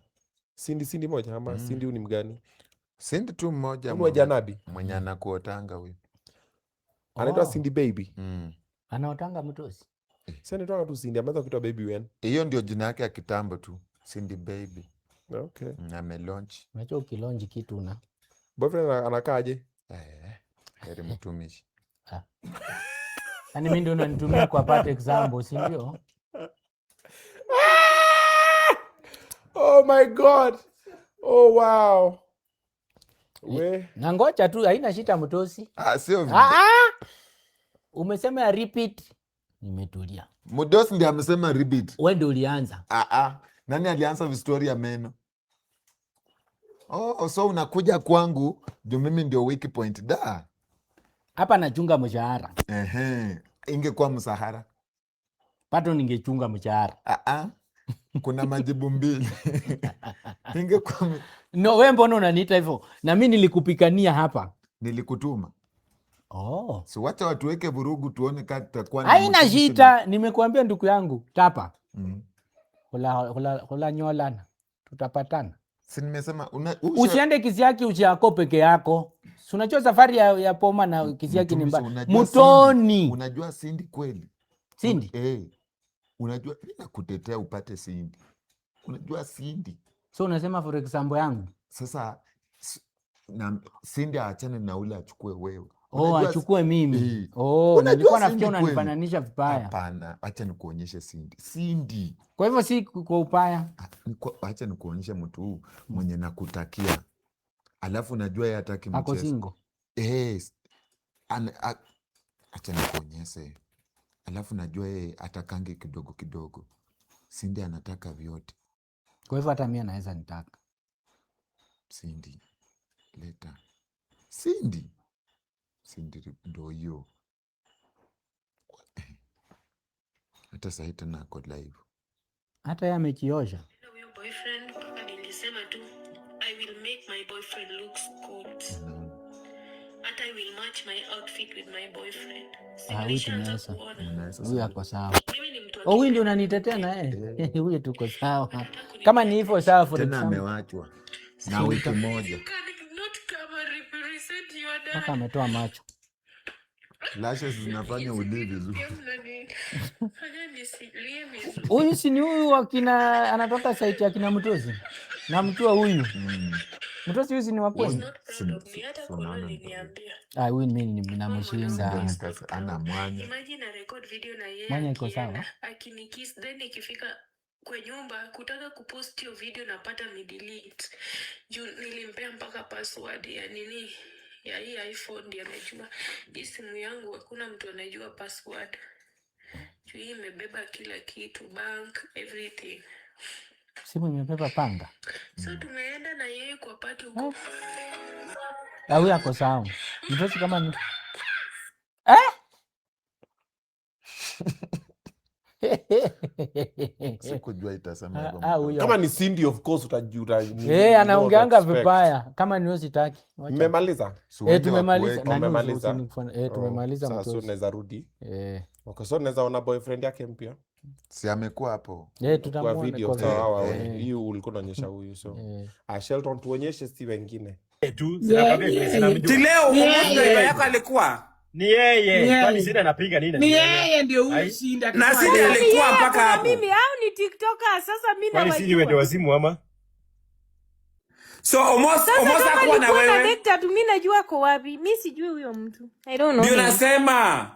Cindy, Cindy moja ama Cindy huyu ni mgani? Cindy tu mmoja. Huyu wa Janabi. Mwenye anakuotanga huyu. Anaitwa Oh. Cindy baby. Anaotanga mtosi. Si anaitwa tu Cindy, ameanza kuitwa baby when? Hiyo ndio jina yake ya kitambo tu. Cindy baby. Okay. Amelaunch. Unajua ukilaunch kitu una Boyfriend anakaaje? Heri mtumishi. Yaani mimi ndio unanitumia kwa part example, si ndio? Oh my God. Oh wow. We. Na ngoja tu, haina shida mtosi. Ah, sio Ah, ah! Umesema ya repeat. Nimetulia. Mdosi ndiye amesema repeat. Wewe ndio ulianza. Ah, ah. Nani alianza story ya meno? Oh, so unakuja kwangu juu mimi ndio weak point da. Hapa nachunga mshahara. Ehe. Ingekuwa msahara. Pato ningechunga mshahara. Ah, ah. Kuna majibu mbili. Ingekuwa No, wewe mbona unaniita hivyo? Na mimi nilikupikania hapa. Nilikutuma. Oh. So wacha watu weke vurugu tuone kama tutakuwa na Haina motivation. shida, nimekuambia ndugu yangu, tapa. Hula hula hula nyolana. Tutapatana. Si nimesema Usiende Kisiaki uchiako peke yako. Si unajua safari ya Poma na Kisiaki ni Mtumishi, mbali. unajua Mutoni. Cindy, unajua Cindy kweli? Cindy? Unajua mimi nakutetea upate Cindy. Unajua Cindy. So unasema for example yangu. Sasa Na Cindy aachane na ule achukue wewe. Oh, Unajua achukue mimi. Eh. Oh, Unajua nilikuwa Cindy nafikia kweli? unanifananisha vibaya. Hapana, acha nikuonyeshe Cindy. Cindy. Kwa hivyo si kwa upaya. Acha nikuonyeshe mtu huu mwenye nakutakia. Alafu najua yeye hataki Ako mchezo. single. Eh, acha nikuonyeshe. Alafu najua yeye atakange kidogo kidogo. Cindy anataka vyote. Kwa hivyo hata mimi anaweza nitaka. Cindy, leta. Cindy. Cindy ndo hiyo. Hata sahi tena ako live. Hata yeye amechiosha. Huyo boyfriend mpaka nilisema tu I will make my boyfriend looks good. Hata I will match my outfit with my boyfriend. Si Ah, huyu nilishaanza tunaweza. kuona. Huyu ako sawa. Oh, huyu ndio unanitetea na yeye. Huyu tuko sawa. Kama ni hivyo sawa, for Tena example. amewachwa na wiki moja. Mpaka ametoa macho. Lashes zinafanya ulii vizuri. Huyu si ni huyu wakina anatoka site ya kina Mtosi. Namjua huyu. Mtosi huyu si ni wa kwenu? Ah, huyu mimi namshinda. Ana mwanya. Imagine na record video na yeye Mwanya iko sawa. akienda akinikiss, then ikifika kwa nyumba kutaka kupost hiyo video napata midelete juu nilimpea mpaka password ya nini ya hii iPhone, ndiye amejua hii simu yangu, hakuna mtu anajua password juu hii imebeba kila kitu, bank, everything. Simu imebeba panga. So tumeenda na yeye kwa party huko. Ah, huyu ako sawa. Mtosi kama ni eh? Sikujua itasema hivyo. Ah, huyo. Kama ni Cindy, of course utajua. Eh, anaongeanga vibaya. Kama ni wewe sitaki. Wacha. Mmemaliza? Eh, tumemaliza. Nani Mmemaliza? eh, tumemaliza Sasa so Mtosi. naweza rudi. Eh. Okay, so naweza ona boyfriend yake mpya. Si amekuwa hapo. Eh, Kwa tutamuona video kwa sawa, video. waone. Eh. Hii ulikuwa unaonyesha huyu so. Ah, Shelton tuonyeshe si wengine. Tu Tileo Ni driver yako alikuwa Ni yeye. Ni Kwani yeye. Sida anapiga nini? Ni yeye ndio huyu Ai. Shinda Na akisema Sidi yeye. Mimi alikuwa yeye mpaka kuna hapo. mimi au ni TikToker sasa mimi Kwani Sidi wewe ndio nawajua. wazimu ama? So Omos Sasa Omos kama hakuwa na alikuwa na wewe. Victor tu mimi najua ako wapi. Mimi sijui huyo mtu. I don't know Ndio him. nasema.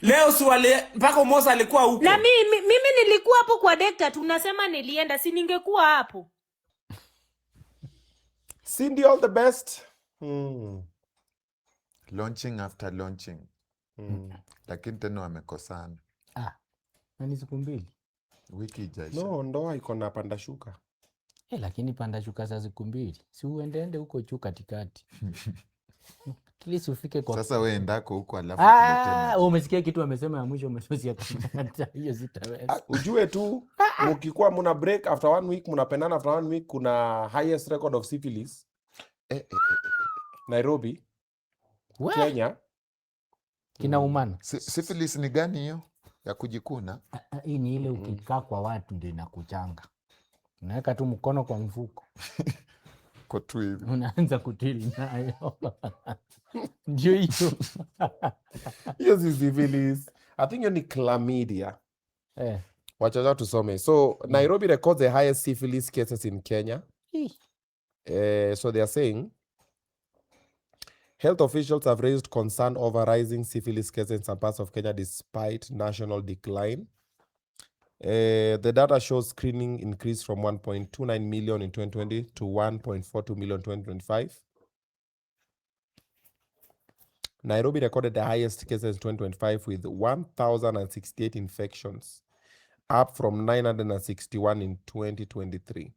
Leo si wale mpaka Omos alikuwa huko. Na mimi nilikuwa hapo kwa Dekta tunasema nilienda, si ningekuwa hapo. Cindy, all the best. Launching after launching. Lakini tena wamekosana. Ah, na ni siku mbili. Wiki ijaisha. No, ndoa iko na panda shuka. Eh, lakini panda shuka za siku mbili. Si uendeende huko juu katikati. At least ufike kwa Sasa wewe endako huko alafu tuletee Ah, umesikia kitu amesema ya mwisho umesikia kata. Hiyo sitaweza. Ujue tu mkikuwa muna break after one week, mnapendana after one week, kuna highest record of syphilis Nairobi, We. Kenya. Kinaumana. Syphilis ni gani hiyo? Ya kujikuna? Ah, hii ni ile ukikaa kwa watu ndio inakuchanga. Unaweka tu mkono kwa mfuko. Kwa tu hivi. Unaanza kutili nayo. Ndio hiyo. Hiyo si syphilis. I think hiyo ni chlamydia. Eh. Wacha tusome. So Nairobi records the highest syphilis cases in Kenya. Ih. So they are saying health officials have raised concern over rising syphilis cases in some parts of Kenya despite national decline. The data shows screening increased from 1.29 million in 2020 to 1.42 million in 2025. Nairobi recorded the highest cases in 2025 with 1,068 infections, up from 961 in 2023.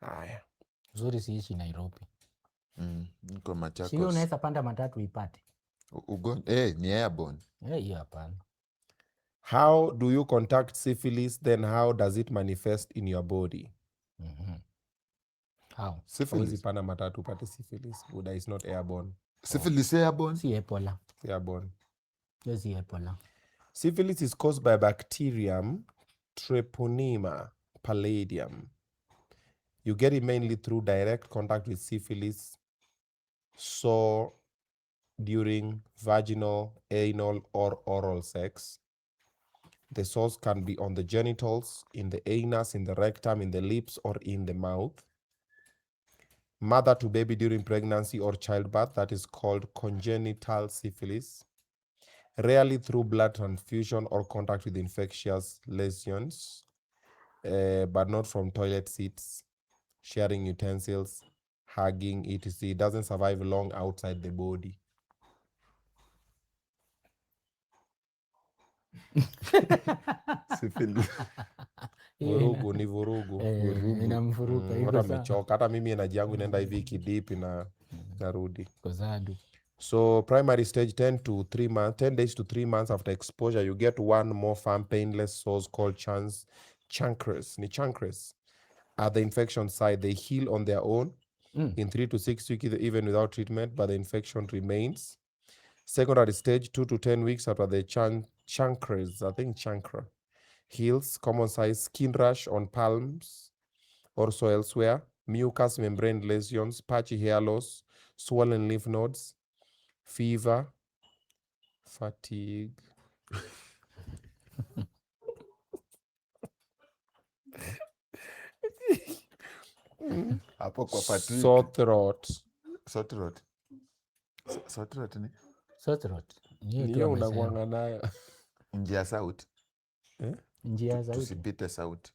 Haya. Uzuri siishi Nairobi. Niko Si Machakos. unaweza panda matatu ipate. Ni airborne. Eh, hiyo hapana. How do you contact syphilis? Then how does it manifest in your body? How? Syphilis. Panda matatu upate syphilis. Buda is not airborne. Syphilis airborne? Si Ebola. Airborne. Hiyo si Ebola. Syphilis is caused by bacterium Treponema palladium. You get it mainly through direct contact with syphilis, sore during vaginal, anal, or oral sex. The source can be on the genitals, in the anus, in the rectum, in the lips, or in the mouth. Mother to baby during pregnancy or childbirth, that is called congenital syphilis. Rarely through blood transfusion or contact with infectious lesions, but not from toilet seats, sharing utensils, hugging, etc. It doesn't survive long outside the body. Syphilis. Vurugu ni vurugu. Eh, inamfuruka, iko Watu sawa. wamechoka. Hata mimi energy yangu inaenda hivi kidip na narudi. Kozadu. So primary stage 10 to 3 months, 10 days to 3 months after exposure, you get one more firm painless sores called chancres. Ni chancres. At the infection site, they heal on their own in 3 to 6 weeks, even without treatment, but the infection remains. Secondary stage, 2 to 10 weeks after the chancres, I think chancre, heals, common size skin rash on palms, also elsewhere, mucous membrane lesions, patchy hair loss, swollen lymph nodes, fever, fatigue. Hapo kwa fatigue. Sore throat. Sore throat. Sore throat ni? Sore throat. Ni hiyo Ni tu hiyo amesema. unakuanga nayo. Njia sauti. Eh? Njia sauti. Tusipite sauti.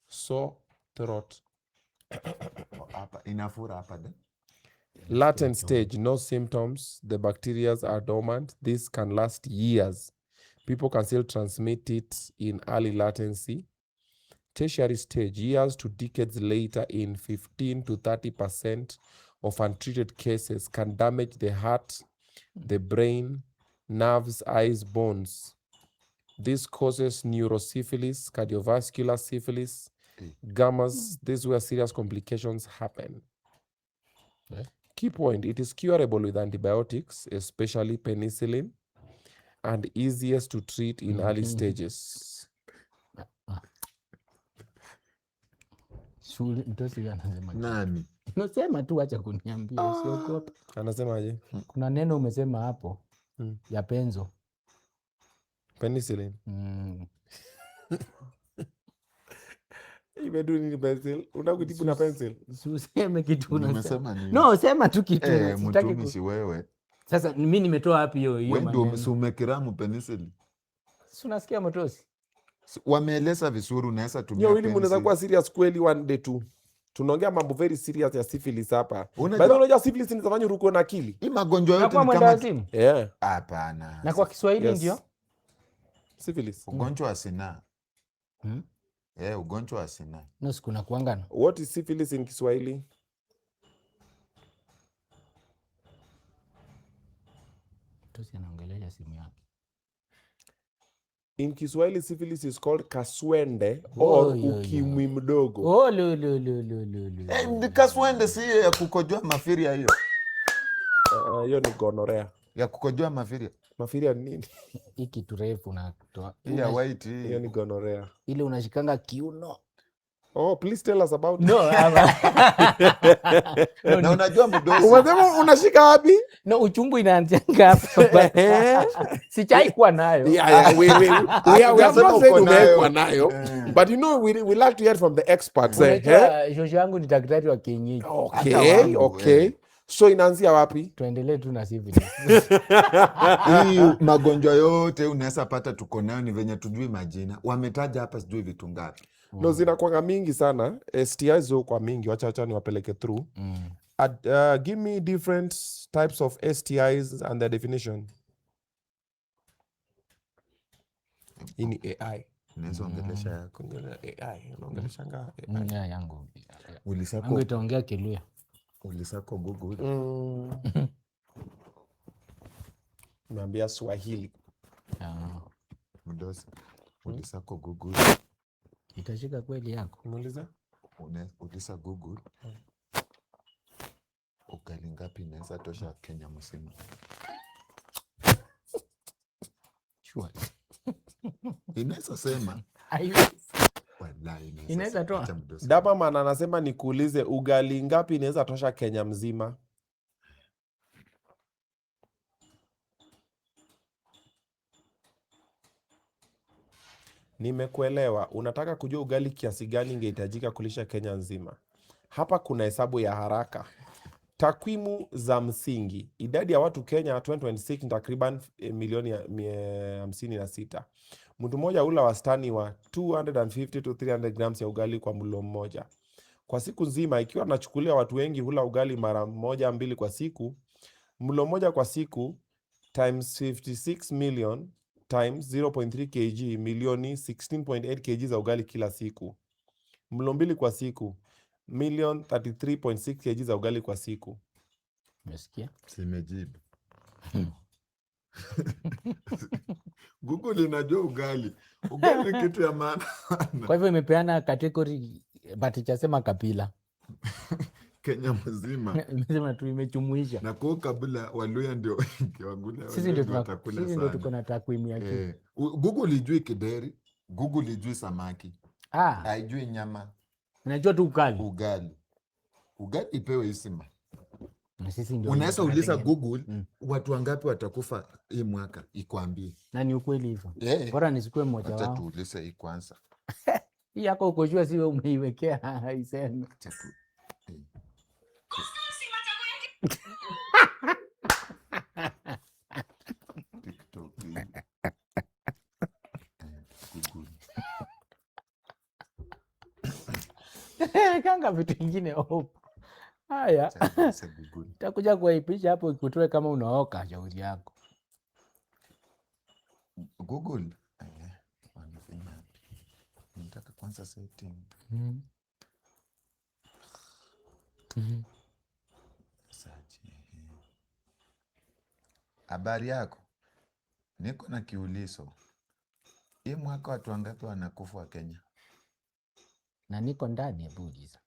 Sore throat. Hapa inafura hapa de. Latent stage, no symptoms. The bacteria are dormant. This can last years. People can still transmit it in early latency. Tertiary stage, years to decades later, in 15 to 30% of untreated cases, can damage the heart, the brain, nerves, eyes, bones. This causes neurosyphilis, cardiovascular syphilis, gammas. This is where serious complications happen. Eh? Key point, it is curable with antibiotics, especially penicillin, and easiest to treat in early stages. Shule mtosi anasema kitu. Nani? Nasema tu, acha kuniambia, usiogope. Anasemaje? Kuna neno umesema hapo ya penzo. Penicillin. Imedu nini pencil? Unakutibu na pencil? Si useme kitu unasema. Nimesema nini? No, sema tu kitu. Eh, sitaki mtumishi wewe. Sasa mi nimetoa wapi hiyo hiyo Wewe ndio maneno? umekiramu penicillin. Si unasikia mtosi? Wameeleza vizuri, unaweza tumia Yo, ili mnaweza pencil. kuwa serious kweli one day tu. Tunaongea mambo very serious ya syphilis hapa. Unajua- By the way, unajua syphilis inaweza uruko na akili. Hii magonjwa yote Nakuwa ni mwenda kama wazimu. Yeah. Hapana. Na kwa Kiswahili Yes. ndio? Syphilis. Ugonjwa wa sinaa. Eh, ugonjwa wa sinaa. No, si kuna kuangana. What is syphilis in Kiswahili? Mtosi anaongelesha simu yake. In Kiswahili syphilis is called kaswende or Oi, oi, oi. ukimwi mdogo. Oh, lo, lo, lo, lo, lo, lo. Eh, ndi kaswende si hiyo ya kukojoa mafiria hiyo. Hiyo ni gonorrhea. Ya kukojoa mafiria. Mafiria ni nini? Hii kitu refu unatoa. Hii ya white hii. Hiyo ni gonorrhea. Ile unashikanga kiuno. Oh, please tell us about No, ama- No, Na unajua mdosi. Umesema unashika wapi? No, uchungu inaanzianga hapa. Sijai kuwa nayo. Yeah, we have Hatujasema not said uko nayo. umewekwa nayo. But you know, we like to hear from the experts. Eh? Unajua shosho yangu ni daktari wa kienyeji. Okay, Hata wangu, okay. eh. So inaanzia wapi? Tuendelee tu na syphilis. Hii magonjwa yote unaweza pata tuko nayo ni venye tujui majina. Wametaja hapa sijui vitu ngapi. No, zinakuanga mingi sana. STIs zo kwa mingi. Wacha niwapeleke through. Give me different types of STIs and their definition. Hii ni AI. Unaweza ongelesha yako. Kuongelea AI. Unaongeleshanga AI. Ya yangu. Ulisako Yangu itaongea Kiluya. Ulisako Google. Naambia Swahili. Mdosi. Ulisako Google. Itashika kweli yako. Muuliza? Ulisa Google. Ugali ngapi inaweza tosha Kenya mzima? Sure. Inaweza sema. Haiwezi. Wallahi inaweza Inaweza sema. toa. Acha mdosi. Dabaman anasema nikuulize ugali ngapi inaweza tosha Kenya mzima? Nimekuelewa. Unataka kujua ugali kiasi gani ingehitajika kulisha Kenya nzima. Hapa kuna hesabu ya haraka. Takwimu za msingi. Idadi ya watu Kenya 2026 ni takriban milioni 56. Mtu mmoja hula wastani wa 250 to 300 grams ya ugali kwa mlo mmoja kwa siku nzima. Ikiwa tunachukulia watu wengi hula ugali mara moja mbili kwa siku, mlo mmoja kwa siku times 56 million times 0.3 kg, milioni 16.8 kg za ugali kila siku. Mlo mbili kwa siku, milioni 33.6 kg za ugali kwa siku. Umesikia? Simejibu. Google inajua ugali. Ugali ni kitu ya maana. Kwa hivyo imepeana category but ichasema kabila. Kenya mzima. Imesema tu imechumuisha. Na kwa kabila Waluya ndio wengi, Waluya Sisi ndio ndio watakula sisi ndio sana. tuko na takwimu ya juu. Google ijui kideri, Google ijui samaki. Haijui nyama. Inajua tu ugali. Ugali. Ugali ipewe heshima. Na sisi ndio Unaweza uliza tunategemea. Google watu wangapi watakufa hii mwaka ikwambie. Na ni ukweli hivyo. Bora nisikue mmoja Acha wao. tuulize hii kwanza. Hii yako uko sure si wewe umeiwekea iseme. Acha tu. TikTok. Google. Kanga vitu ingine hope. Haya. Takuja kuwaipisha hapo ikutoe kama unaoka shauri yako. Google. Wanafanya wapi? Nataka kwanza setting. Search. Habari yako? Niko na kiulizo. Hii mwaka watu wangapi wanakufa Kenya? Na niko ndani, hebu uliza.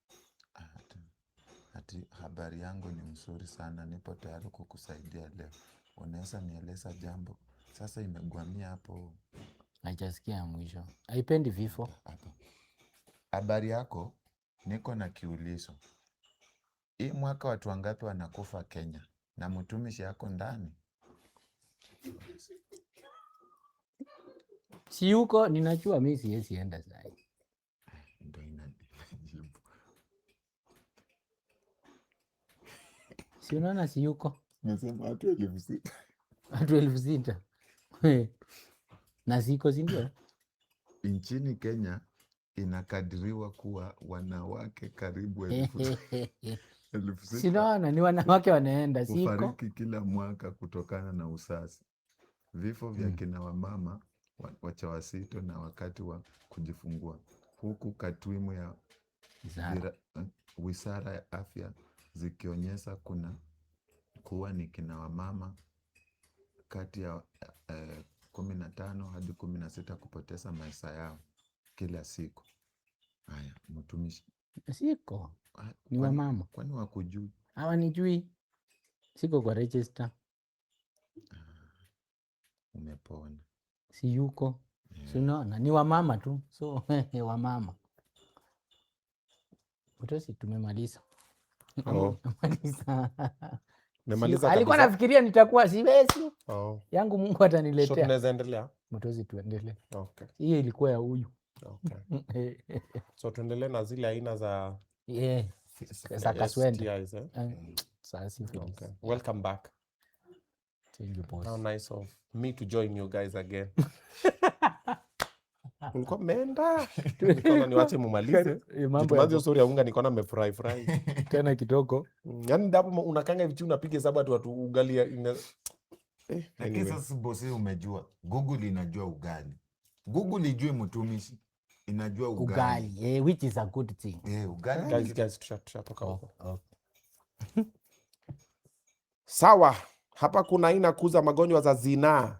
Ati habari yangu ni mzuri sana, nipo tayari kukusaidia leo. Unaweza nieleza jambo? Sasa imegwamia hapo. Haijasikia mwisho. Haipendi vifo. Habari yako, niko na kiulizo. Hii mwaka watu wangapi wanakufa Kenya? Na mtumishi yako ndani? Si yuko, ninajua mimi siwezi enda sasa. Ndio inajibu. Si unaona si yuko? Nasema watu 6,000. Watu 6,000. Na siko, si ndio? Nchini Kenya inakadiriwa kuwa wanawake karibu 6,000 Si unaona ni wanawake wanaenda siko. hufariki kila mwaka kutokana na usasi. Vifo vya kina wamama wajawazito na wakati wa kujifungua, huku takwimu ya Wizara ya Afya zikionyesha kuna kuwa ni kina wamama kati ya 15 hadi 16 kupoteza maisha yao kila siku. Haya, mtumishi. Siko. Ni wamama. Kwani wakujui? Hawanijui. Siko kwa register. Umepona. Si yuko. Si unaona ni wamama tu. So wamama. Utosi tumemaliza. Oh. Tumemaliza. Umemaliza Alikuwa kabisa? nafikiria nitakuwa siwezi. Oh. Yangu Mungu ataniletea. So tunaweza endelea? Mtosi tuendelee. Okay. Hiyo ilikuwa ya huyu. Okay. So tuendelee na zile aina za Za kaswende. STIs, eh? Za syphilis. Okay. Welcome back. Thank you, boss. How nice of me to join you guys again. Ulikuwa mmeenda. Nikaona niwache mumalize. Mambo Tumanze story ya unga nikaona mmefurahi furahi. Tena kidogo. Yaani ndapo unakanga hivi chini unapiga hesabu ati watu ugali ya ina. Lakini Anyway. sasa bosi, umejua Google inajua ugali. Google ijui mtumishi, inajua ugali. Ugali, which is a good thing. Ugali. Guys, guys, tushatoka huko. Okay. Sawa, hapa kuna aina kuu za magonjwa za zinaa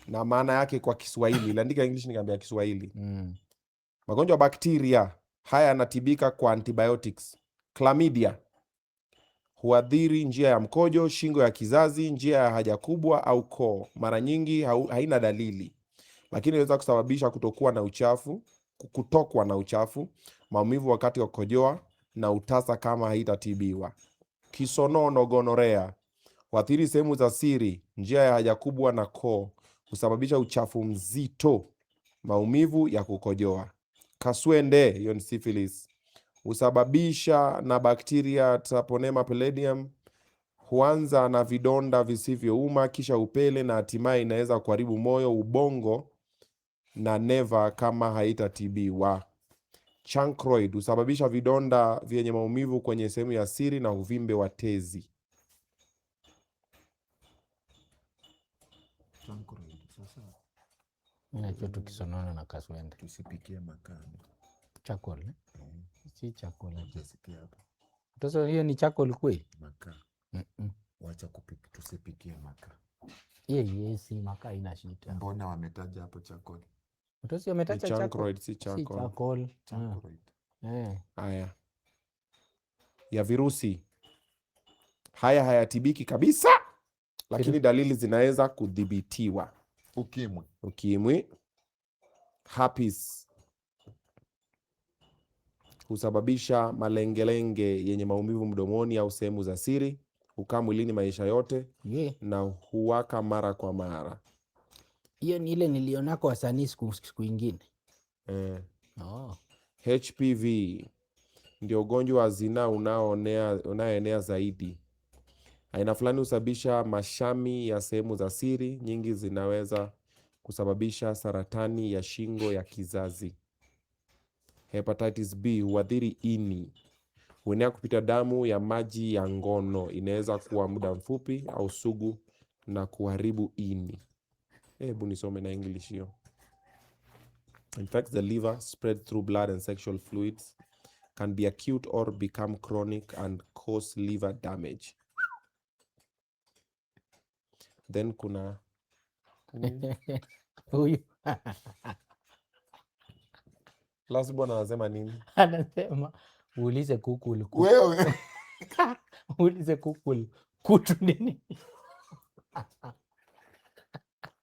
na maana yake kwa Kiswahili. Iliandika English nikaambia Kiswahili. Magonjwa ya bakteria haya yanatibika kwa antibiotics. Chlamydia huathiri njia ya mkojo, shingo ya kizazi, njia ya haja kubwa au koo. Mara nyingi haina dalili, lakini inaweza kusababisha kutokuwa na uchafu, kutokwa na uchafu, maumivu wakati wa kukojoa na utasa kama haitatibiwa. Kisonono gonorea huathiri sehemu za siri, njia ya haja kubwa na koo, husababisha uchafu mzito, maumivu ya kukojoa. Kaswende, hiyo ni syphilis, Husababisha na bakteria Treponema pallidum. Huanza na vidonda visivyouma, kisha upele na hatimaye inaweza kuharibu moyo, ubongo na neva kama haitatibiwa. Chancroid husababisha vidonda vyenye maumivu kwenye sehemu ya siri na uvimbe wa tezi. Chancroid, sasa Najua tukisonona na kaswende. Tusipikie makaa. Charcoal, eh? Si charcoal. Hujasikia hapo? Sasa hiyo ni charcoal kweli? Makaa. Mm-mm. Wacha kupika, tusipikie makaa. Ye, si makaa ina shida. Mbona wametaja hapo charcoal? Mtosi wametaja Ni charcoal. chancroid, si Si charcoal. charcoal. Chancroid. Eh. Haya ya virusi haya hayatibiki kabisa, lakini dalili zinaweza kudhibitiwa. Ukimwi. Ukimwi, herpes husababisha malengelenge yenye maumivu mdomoni au sehemu za siri, hukaa mwilini maisha yote na huwaka mara kwa mara. Hiyo ni ile nilionako wasanii siku ingine. Eh. Oh. HPV ndio ugonjwa wa zinaa unaoenea zaidi. Aina fulani husababisha mashami ya sehemu za siri, nyingi zinaweza kusababisha saratani ya shingo ya kizazi. Hepatitis B huathiri ini, huenea kupita damu ya maji ya ngono, inaweza kuwa muda mfupi au sugu na kuharibu ini. Hebu nisome na English hiyo. Infects the liver, spread through blood and sexual fluids, can be acute or become chronic and cause liver damage. Then kuna Huyu last bwana anasema nini? Anasema uulize kuku uliku- Wewe. Uulize kuku kutu nini?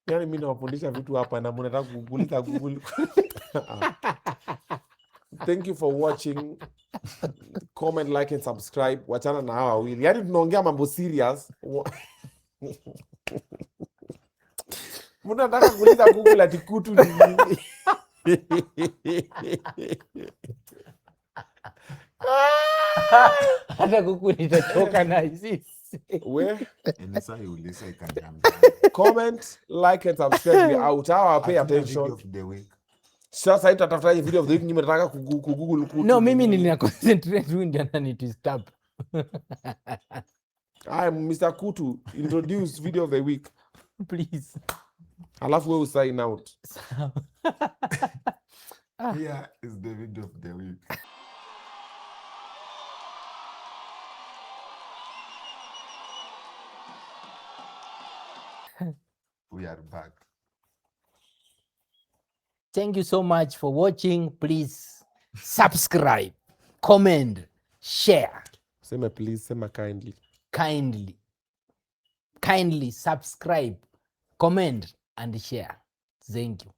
Yaani mimi nawafundisha vitu hapa na mnataka kuuliza Google. Thank you for watching. Comment, like and subscribe. Wachana na hawa wawili. Yaani tunaongea mambo serious. Mnataka kuuliza Google ati kutu ni nini? Hata kuku nitachoka na sisi. We Inaweza iulize ikaniambia. Comment, like and subscribe. We out. Hawa pay Hatuna attention. video of the week. Sasa hii tutatafutaje video of the week? Nyinyi mnataka kugoogle kutu No, ni mimi nini? nina concentrate, huyu ndio ananidisturb. I'm Mr. Kutu, introduce video of the week. Please. Alafu wewe sign out. Sawa. Here is the video of the week. We are back. Thank you so much for watching. Please subscribe, comment, share. Sema please, sema kindly. Kindly. Kindly subscribe, comment and share. Thank you.